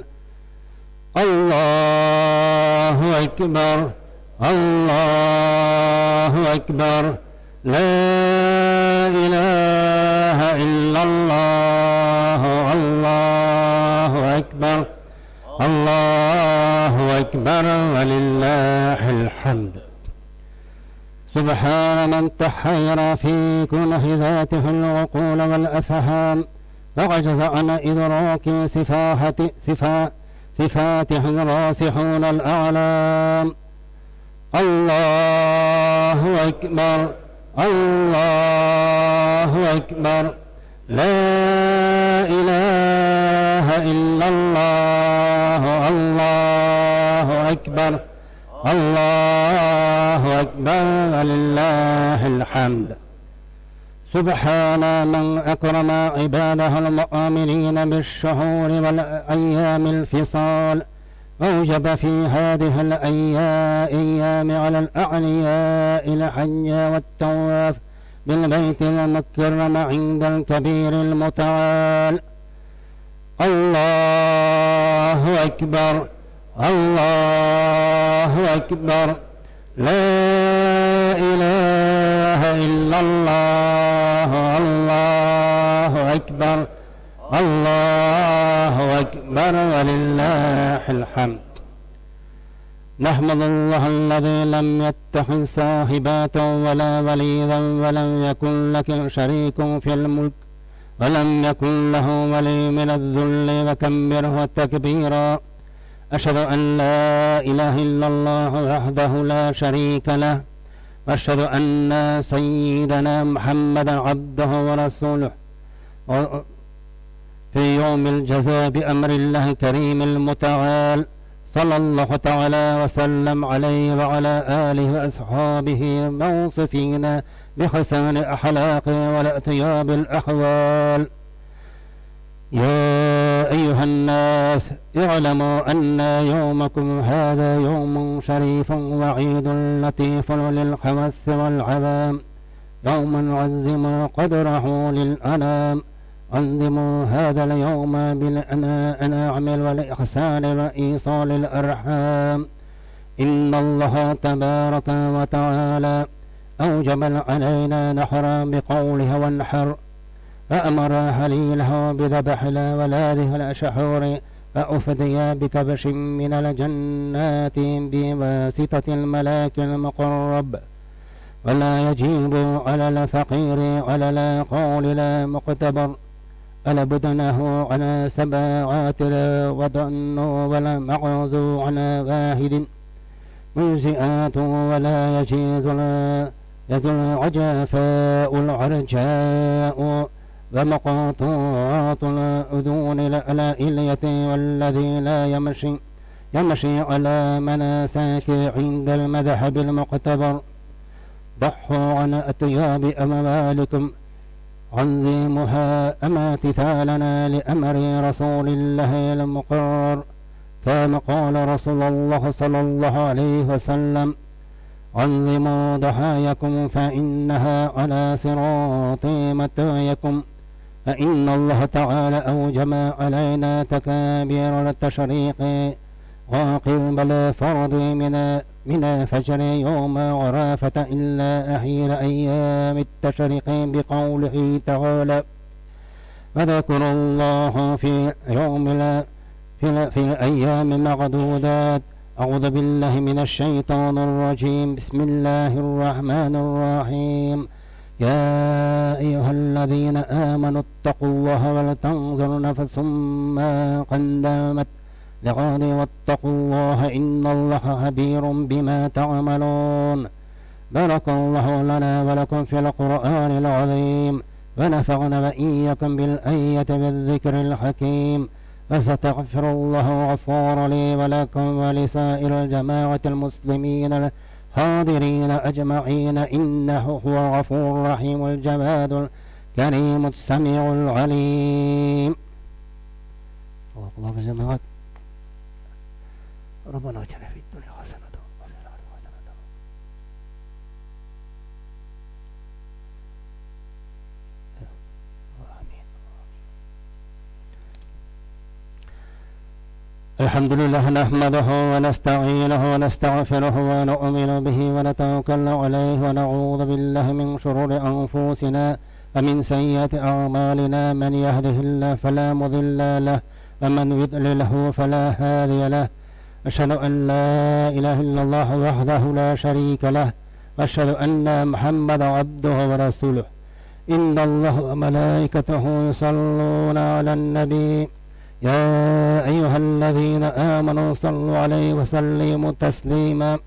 الله أكبر الله أكبر لا إله إلا الله الله أكبر الله أكبر ولله الحمد سبحان من تحير في كنه ذاته العقول والأفهام وعجز عن إدراك صفاحة صفا صفاته الراسحون الأعلام الله أكبر الله أكبر لا إله إلا الله الله أكبر الله أكبر ولله الحمد سبحان من أكرم عباده المؤمنين بالشهور والأيام الفصال أوجب في هذه الأيام على الأعلياء الحج والتواف بالبيت المكرم عند الكبير المتعال الله أكبر الله أكبر لا إله إلا الله الله أكبر الله أكبر ولله الحمد نحمد الله الذي لم يتخذ صاحبة ولا وليدا ولم يكن لك شريك في الملك ولم يكن له ولي من الذل وكبره تكبيرا أشهد أن لا إله إلا الله وحده لا شريك له وأشهد أن سيدنا محمدا عبده ورسوله في يوم الجزاء بأمر الله الكريم المتعال صلى الله تعالى وسلم عليه وعلى آله وأصحابه موصفين بحسن أخلاق والأطياب الأحوال يا أيها الناس اعلموا أن يومكم هذا يوم شريف وعيد لطيف للحواس والعوام يوم عزم قدره للأنام عظموا هذا اليوم بالأنعام والإحسان وإيصال الأرحام إن الله تبارك وتعالى أوجب علينا نحرا بقوله وانحر فأمر هليله بذبح ولاده الأشحور فأفدي بكبش من الجنات بواسطة الملاك المقرب ولا يجيب على الفقير على القول لا مقتبر ألا بدنه على سبعات وضن ولا معز على واحد مجزئات ولا يجيز العجفاء العرجاء ومقاطعات الأذون الألائلية والذي لا يمشي يمشي على مناسك عند المذهب المعتبر ضحوا عن أطياب أموالكم عظمها أما امتثالنا لأمر رسول الله المقرر كما قال رسول الله صلى الله عليه وسلم عظموا ضحاياكم فإنها على صراط متايكم فإن الله تعالى أوجب علينا تكابير التشريق وقبل الفرض من من فجر يوم عرفة إلى آخر أيام التشريق بقوله تعالى: وذكروا الله في يوم في الأيام معدودات. أعوذ بالله من الشيطان الرجيم. بسم الله الرحمن الرحيم. يا أيها الذين آمنوا اتقوا الله ولتنظر نفس ما قدمت لغد واتقوا الله إن الله خبير بما تعملون. بارك الله لنا ولكم في القرآن العظيم، ونفعنا وإياكم بالآية والذكر الحكيم. فستغفر الله غفور لي ولكم ولسائر الجماعة المسلمين الحاضرين أجمعين، إنه هو الغفور الرحيم الجواد الكريم السميع العليم. الله جماعة، ربنا اتنا في الدنيا حسنة وفي الآخرة حسنة. آمين. الحمد لله نحمده ونستعينه ونستغفره ونؤمن به ونتوكل عليه، ونعوذ بالله من شرور أنفسنا ومن سيئات أعمالنا. من يهده الله فلا مضل له ومن يضلله فلا هادي له. أشهد أن لا إله إلا الله وحده لا شريك له، وأشهد أن محمدا عبده ورسوله. إن الله وملائكته يصلون على النبي يا أيها الذين آمنوا صلوا عليه وسلموا تسليما.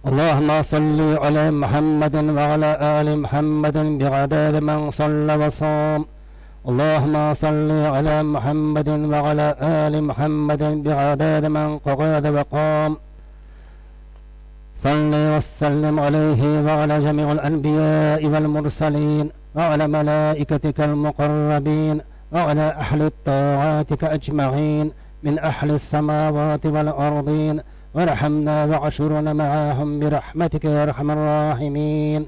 اللهم صل على محمد وعلى آل محمد بعدد من صلى وصام. اللهم صل على محمد وعلى آل محمد بعدد من قعد وقام. صل وسلم عليه وعلى جميع الأنبياء والمرسلين وعلى ملائكتك المقربين وعلى أهل الطاعاتك أجمعين من أهل السماوات والأرضين، وارحمنا وعشرنا معهم برحمتك يا أرحم الراحمين.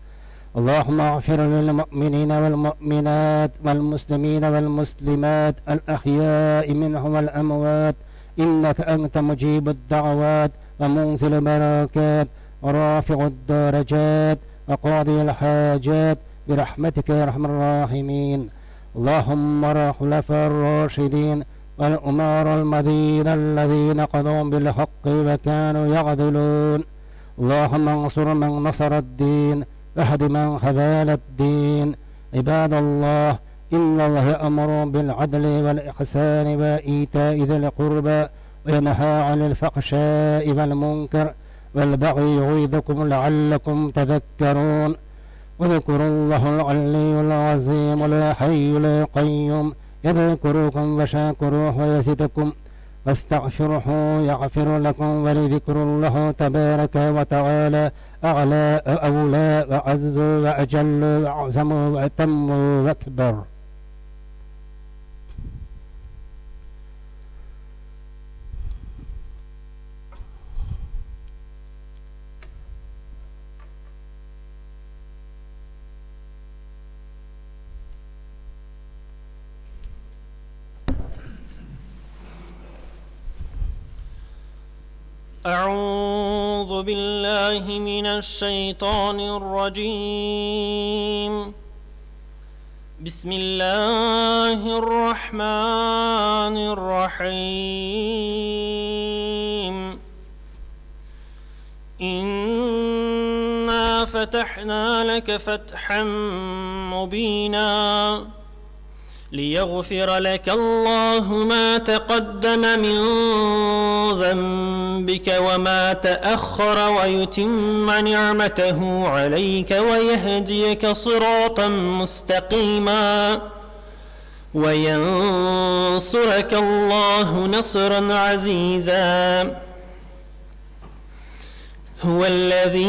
اللهم اغفر للمؤمنين والمؤمنات والمسلمين والمسلمات الأحياء منهم والأموات، إنك أنت مجيب الدعوات ومنزل البركات ورافع الدرجات وقاضي الحاجات برحمتك يا أرحم الراحمين. اللهم ارحم الخلفاء الراشدين والأمراء المدين الذين قضوا بالحق وكانوا يعدلون. اللهم انصر من نصر الدين واهد من خذل الدين. عباد الله، إن الله يأمر بالعدل والإحسان وإيتاء ذي القربى وينهى عن الفحشاء والمنكر والبغي يعظكم لعلكم تذكرون. واذكروا الله العلي العظيم الحي القيوم يذكركم وشاكروه ويزدكم، واستغفروه يغفر لكم، ولذكر الله تبارك وتعالى أعلى وأولى وأعز وأجل وأعظم وأتم وأكبر. أعوذ بالله من الشيطان الرجيم. بسم الله الرحمن الرحيم. إنا فتحنا لك فتحا مبينا ليغفر لك الله ما تقدم من ذنبك وما تأخر ويتم نعمته عليك ويهديك صراطا مستقيما وينصرك الله نصرا عزيزا. هو الذي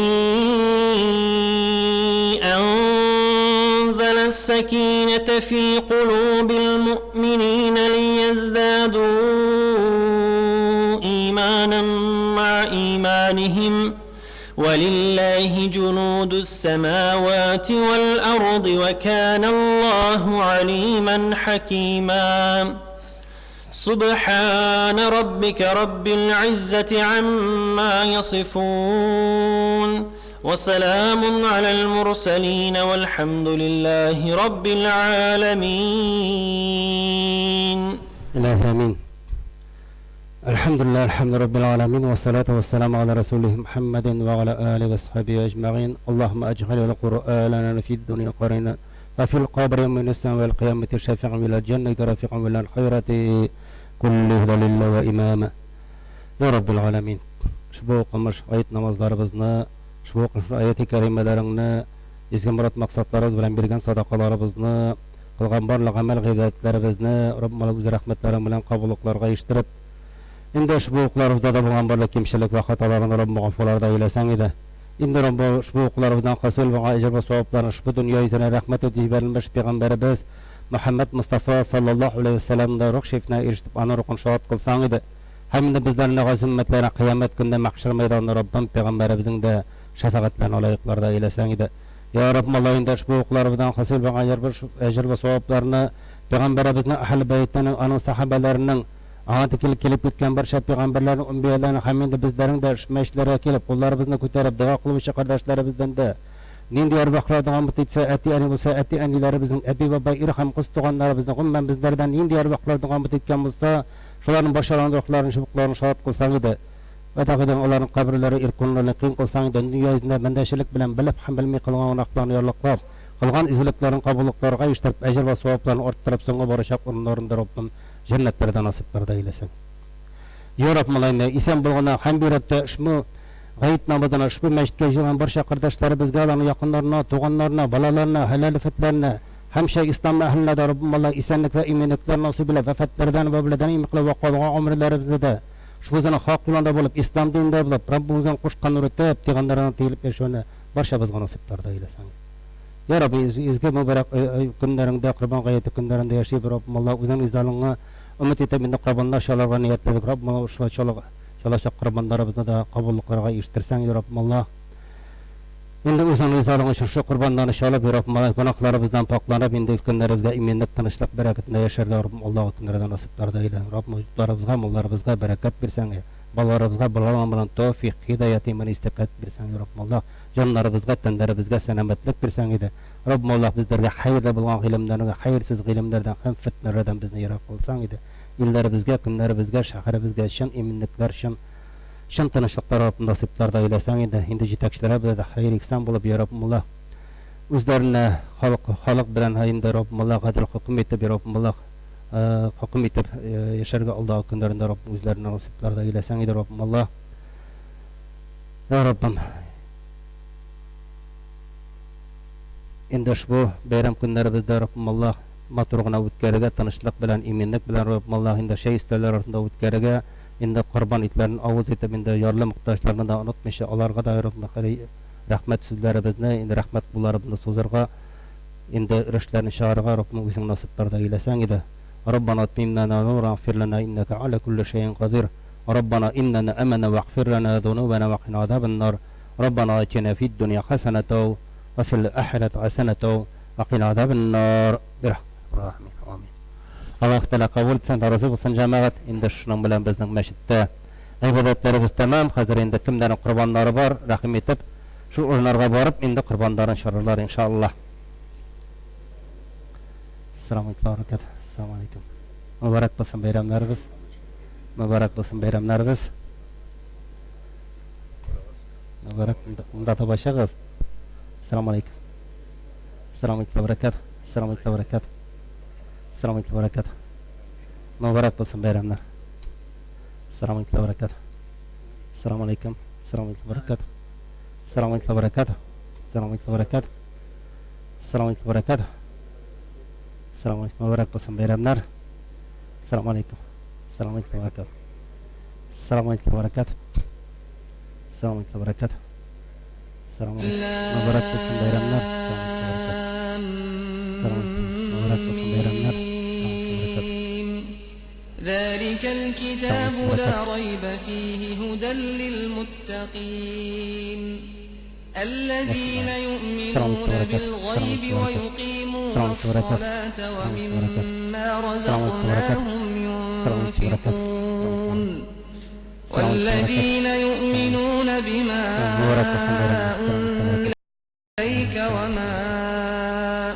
أنزل السكينة في قلوب المؤمنين ليزدادوا إيمانا مع إيمانهم، ولله جنود السماوات والأرض وكان الله عليما حكيما. سبحان ربك رب العزة عما يصفون وسلام على المرسلين والحمد لله رب العالمين. إلهي آمين. الحمد لله الحمد رب العالمين والصلاة والسلام على رسوله محمد وعلى آله وصحبه أجمعين. اللهم أجعل القرآن لنا في الدنيا قرينا وفي القبر يوم النساء والقيامة شفيعا إلى الجنة رفيقا إلى الخيرات كله لله وإماما يا رب العالمين. Ushbu o'qilmish oyat namozlarimizni, ushbu o'qilmish oyati karimalaringni, izgi murod maqsadlarimiz bilan bergan sadaqalarimizni, qilgan barliq amal g'iybatlarimizni Robbim o'z rahmatlaring bilan qabulliqlarga erishtirib, endi ushbu o'qlarimizda bo'lgan barliq kamchilik va xatolarni Robbim g'afurlarda aylasang edi. Endi Robbim ushbu o'qlarimizdan hosil bo'lgan ajr va savoblarni ushbu dunyo yuzini rahmat etib yuborilmish payg'ambarimiz Muhammad Mustafa sallallohu alayhi vasallamda ruh sharifini erishtirib, ana ruhini shod qilsang edi. Hamda bizlarni g'oz ummatlarni qiyomat kunida mahshar maydonida Robbim payg'ambarimizning da shafaatlarini loyiqlarda aylasang edi. Ya Robbim Alloh endi ushbu o'qlarimizdan hosil bo'lgan ajr va savoblarni payg'ambarimizning ahli baytining, aning sahobalarining, ati kelib ketgan barcha payg'ambarlarning, anbiyolarning ham endi bizlarning da shu masjidlarga kelib qo'llarimizni ko'tarib duo qiluvchi qardoshlarımizdan da nindi arvohlardan etsa, ati-ani bo'lsa, ati-anilarimizning, abi bobo, er ham qiz tug'anlarimizning, umuman bizlardan nindi arvohlardan etgan bo'lsa, shularning boshlarini, ruhlarini, shubuqlarini shod qilsang edi. Va tag'idan ularning qabrlari erkinligini qiyin qilsang edi. Dunyo yuzida bandashilik bilan bilib ham bilmay qilgan gunohlarni yorliqlab, qilgan izgiliklarni qabulliqlarga erishtirib, ajr va savoblarni orttirib, so'nggi borishaq o'rinlarida Robbim jannatlarda nasiblarda aylasin. Ya Robbim Allohim, eson bo'lganda ham bu yerda ushbu g'ayit namozini, ushbu masjidga yig'ilgan barcha qardoshlarimizga, ularning yaqinlarini, tug'anlarini, bolalarini, halol ifatlarini, hamsha islom ahliga Robbim Alloh esonlik va imonliklar nasib qilib, vafatlardan va biladan imin qilib va qolgan umrlarimizda ushbu zona haq yo'lida bo'lib, islom dinida bo'lib, Robbimizdan qo'shgan nuri tep deganlarini tiyilib yashashni barcha bizga nasiblarda aylasin. Ya Rabbi, izgi muborak kunlaringda, Qurbon hayiti kunlarida yashayib, Robbim Alloh o'zing izlariga umid etib, endi qurbonlar shalarga niyatladik. Robbim Alloh ushbu chalashaq qurbonlarimizni da qabulliqlarga erishtirsang, ya Robbim Alloh. Endi o'zing rizoliging uchun shu qurbonlarni chalib, ya Robbim Alloh, gunohlarimizdan poklanib, endi kunlarimizga imonlik, tinchlik, barakatda yasharga Robbim Alloh kunlardan nasiblarda ayla. Robbim yurtlarimizga, mollarimizga barakat bersang, bolalarimizga bolalar bilan tavfiq, hidoyat, iymon, istiqomat bersang, ya Robbim Alloh. Jonlarimizga, tanlarimizga salomatlik bersang edi. Robbim Alloh bizlarga xayrli bo'lgan ilmlarni, xayrsiz ilmlardan ham fitnalardan bizni yiroq qilsang edi. Ellarimizga, kunlarimizga, shaharimizga chin eminliklar, chin tinchliklar Robbim nasiblarda aylasang edi. Endi yetakchilar bilan xayr ihson bo'lib, ya Robbim Alloh o'zlarini xalq bilan endi Robbim Alloh adil hukm etib, ya Robbim Alloh hukm etib yasharga Alloh kunlarida Robbim o'zlarini nasiblarda aylasang edi, Robbim Alloh. Ya Robbim, endi ushbu bayram kunlarimizda Robbim Alloh maturg'ina o'tkariga, tinchlik bilan, imonlik bilan Robbim Alloh endi shay istalar orasida o'tkariga, endi qurbon itlarini ovuz etib, endi yorli muhtojlarni da unutmaydi, ularga da Robbim rahmat so'zlarimizni, endi rahmat qo'llarimizni so'zarga, endi urushlarni shog'irga Robbim o'zing nasiblarda aylasang edi. Robbana atmim lana nuran waghfir lana innaka ala kulli shay'in qadir. Robbana innana amana waghfir lana dhunubana wa qina adhaban nar. Robbana atina fid dunya hasanatan wa fil akhirati hasanatan wa qina adhaban nar. Amin. Amin. Alloh taolo qabul etsin, rozi bo'lsin jamoat. Endi shuning bilan bizning masjidda ibodatlarimiz tamom. Hozir endi kimlarning qurbonlari bor, rahim etib shu o'rinlarga borib endi qurbonlarini shorarlar inshaalloh. Assalomu alaykum va barakatuh. Assalomu alaykum. Muborak bo'lsin bayramlarimiz. Muborak bo'lsin bayramlarimiz. Muborak unda tobashig'iz. Assalomu alaykum. Assalomu alaykum va barakatuh. Assalomu alaykum va barakatuh. Assalomu alaykum va barakatuh. Muborak bo'lsin bayramlar. Assalomu alaykum va barakatuh. Assalomu alaykum. Assalomu alaykum va barakatuh. Assalomu alaykum va barakatuh. Assalomu alaykum va barakatuh. Assalomu alaykum va barakatuh. Assalomu alaykum. Muborak bo'lsin bayramlar. Assalomu alaykum. Assalomu alaykum va barakatuh. Assalomu alaykum va barakatuh. Assalomu alaykum va barakatuh. Assalomu alaykum. Muborak bo'lsin bayramlar. Assalomu alaykum. Muborak bo'lsin bayramlar. ذلك الكتاب لا ريب فيه هدى للمتقين الذين يؤمنون بالغيب ويقيمون الصلاة ومما رزقناهم ينفقون والذين يؤمنون بما أنزل إليك وما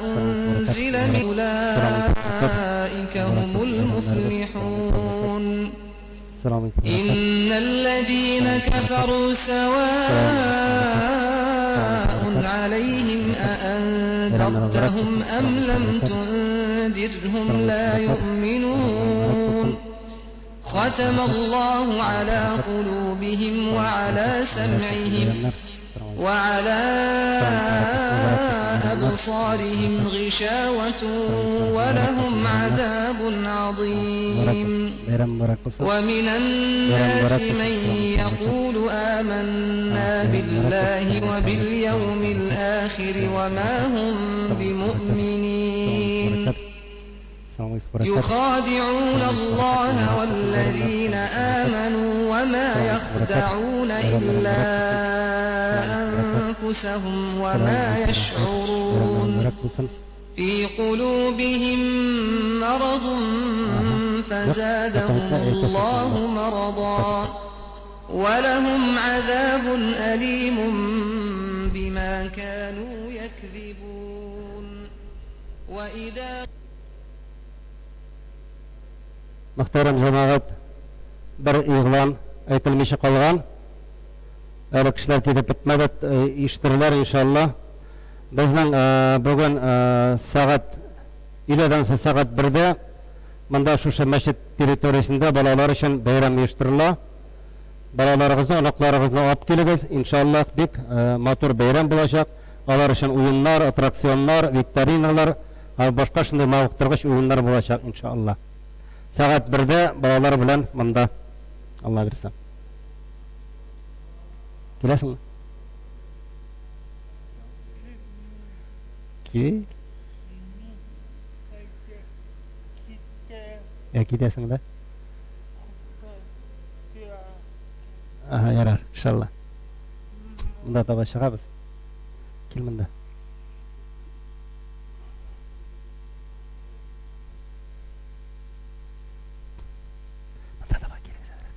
أنزل من أولئك هم المفلحون إن الذين كفروا سواء عليهم أأنذرتهم أم لم تنذرهم لا يؤمنون ختم الله على قلوبهم وعلى سمعهم وعلى أبصارهم غشاوة ولهم عذاب عظيم ومن الناس من يقول آمنا بالله وباليوم الآخر وما هم بمؤمنين يخادعون الله والذين آمنوا وما يخدعون إلا أنفسهم وما يشعرون في قلوبهم مرض فزادهم الله مرضا ولهم عذاب أليم بما كانوا يكذبون وإذا Мөхтәрәм җәмәгать, бер игълан әйтелмичә калган. Әле кешеләр китеп бетмәде, ишетерләр иншалла. Безнең бүген сәгать өйләдән соң сәгать бердә монда шушы мәчет территориясендә балалар өчен бәйрәм оештырыла. Балаларыгызны, оныкларыгызны алып килегез, иншалла, бик матур бәйрәм булачак. Алар өчен уеннар, аттракционнар, викториналар һәм башка шундый мавыктыргыч уеннар булачак, иншалла. Сәгать бердә балалар белән монда. Алла бирсә. Киләсеңме? Кил. Ә китәсең дә? Ага, ярар, иншалла. Монда таба чыгабыз. Кил монда. Монда таба килегез әзрәк.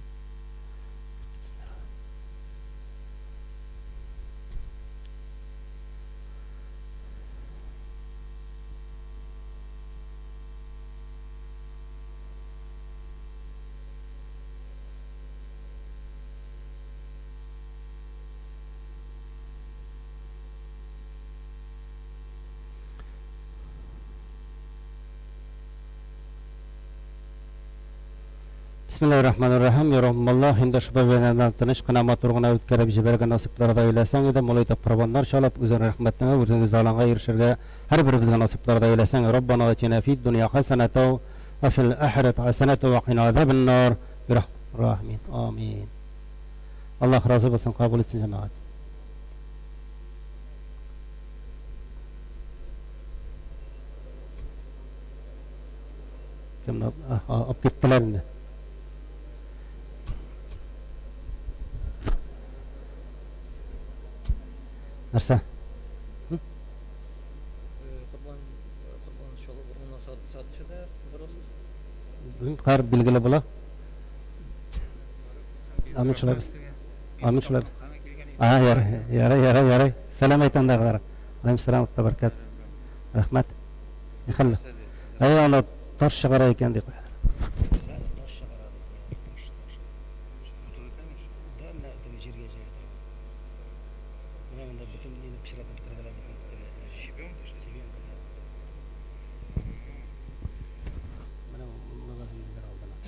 Бисмиллаһир-рахманир-рахим. Я Раббым Аллаһ, инде шушы бәйрәмнәрне тыныч кына, матур гына үткәреп җибәрергә насыйплар да әйләсәң иде, мул итеп корбаннар чалып, үзең рәхмәтеңә, үзең ризалыгыңа ирешергә һәрберебезгә насыйплар да әйләсәң. Раббана атина фид дөнья хәсәнәтәү вә фил ахирәти хәсәнәтәү вә кина азабен-нар. Бирахмәтикә рахимин. Амин. Аллаһ разый булсын, кабул итсен, җәмәгать. Кемне алып киттеләр инде. Нәрсә? Корбан корбан чалу урынына сәгать ничәдә барасыз? Хәер, билгеле була. Амин шулай без. Амин шулай. Ага, ярый, ярый, ярый, ярый. Сәлам әйт андагыларга. Алейкум сәлам, бәркәт. Рәхмәт. Нихәлле? Әй, аны таш чыгара икән ди куялар.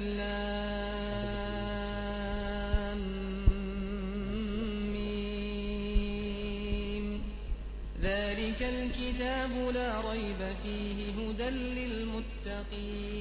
لام ميم ذلك الكتاب لا ريب فيه هدى للمتقين.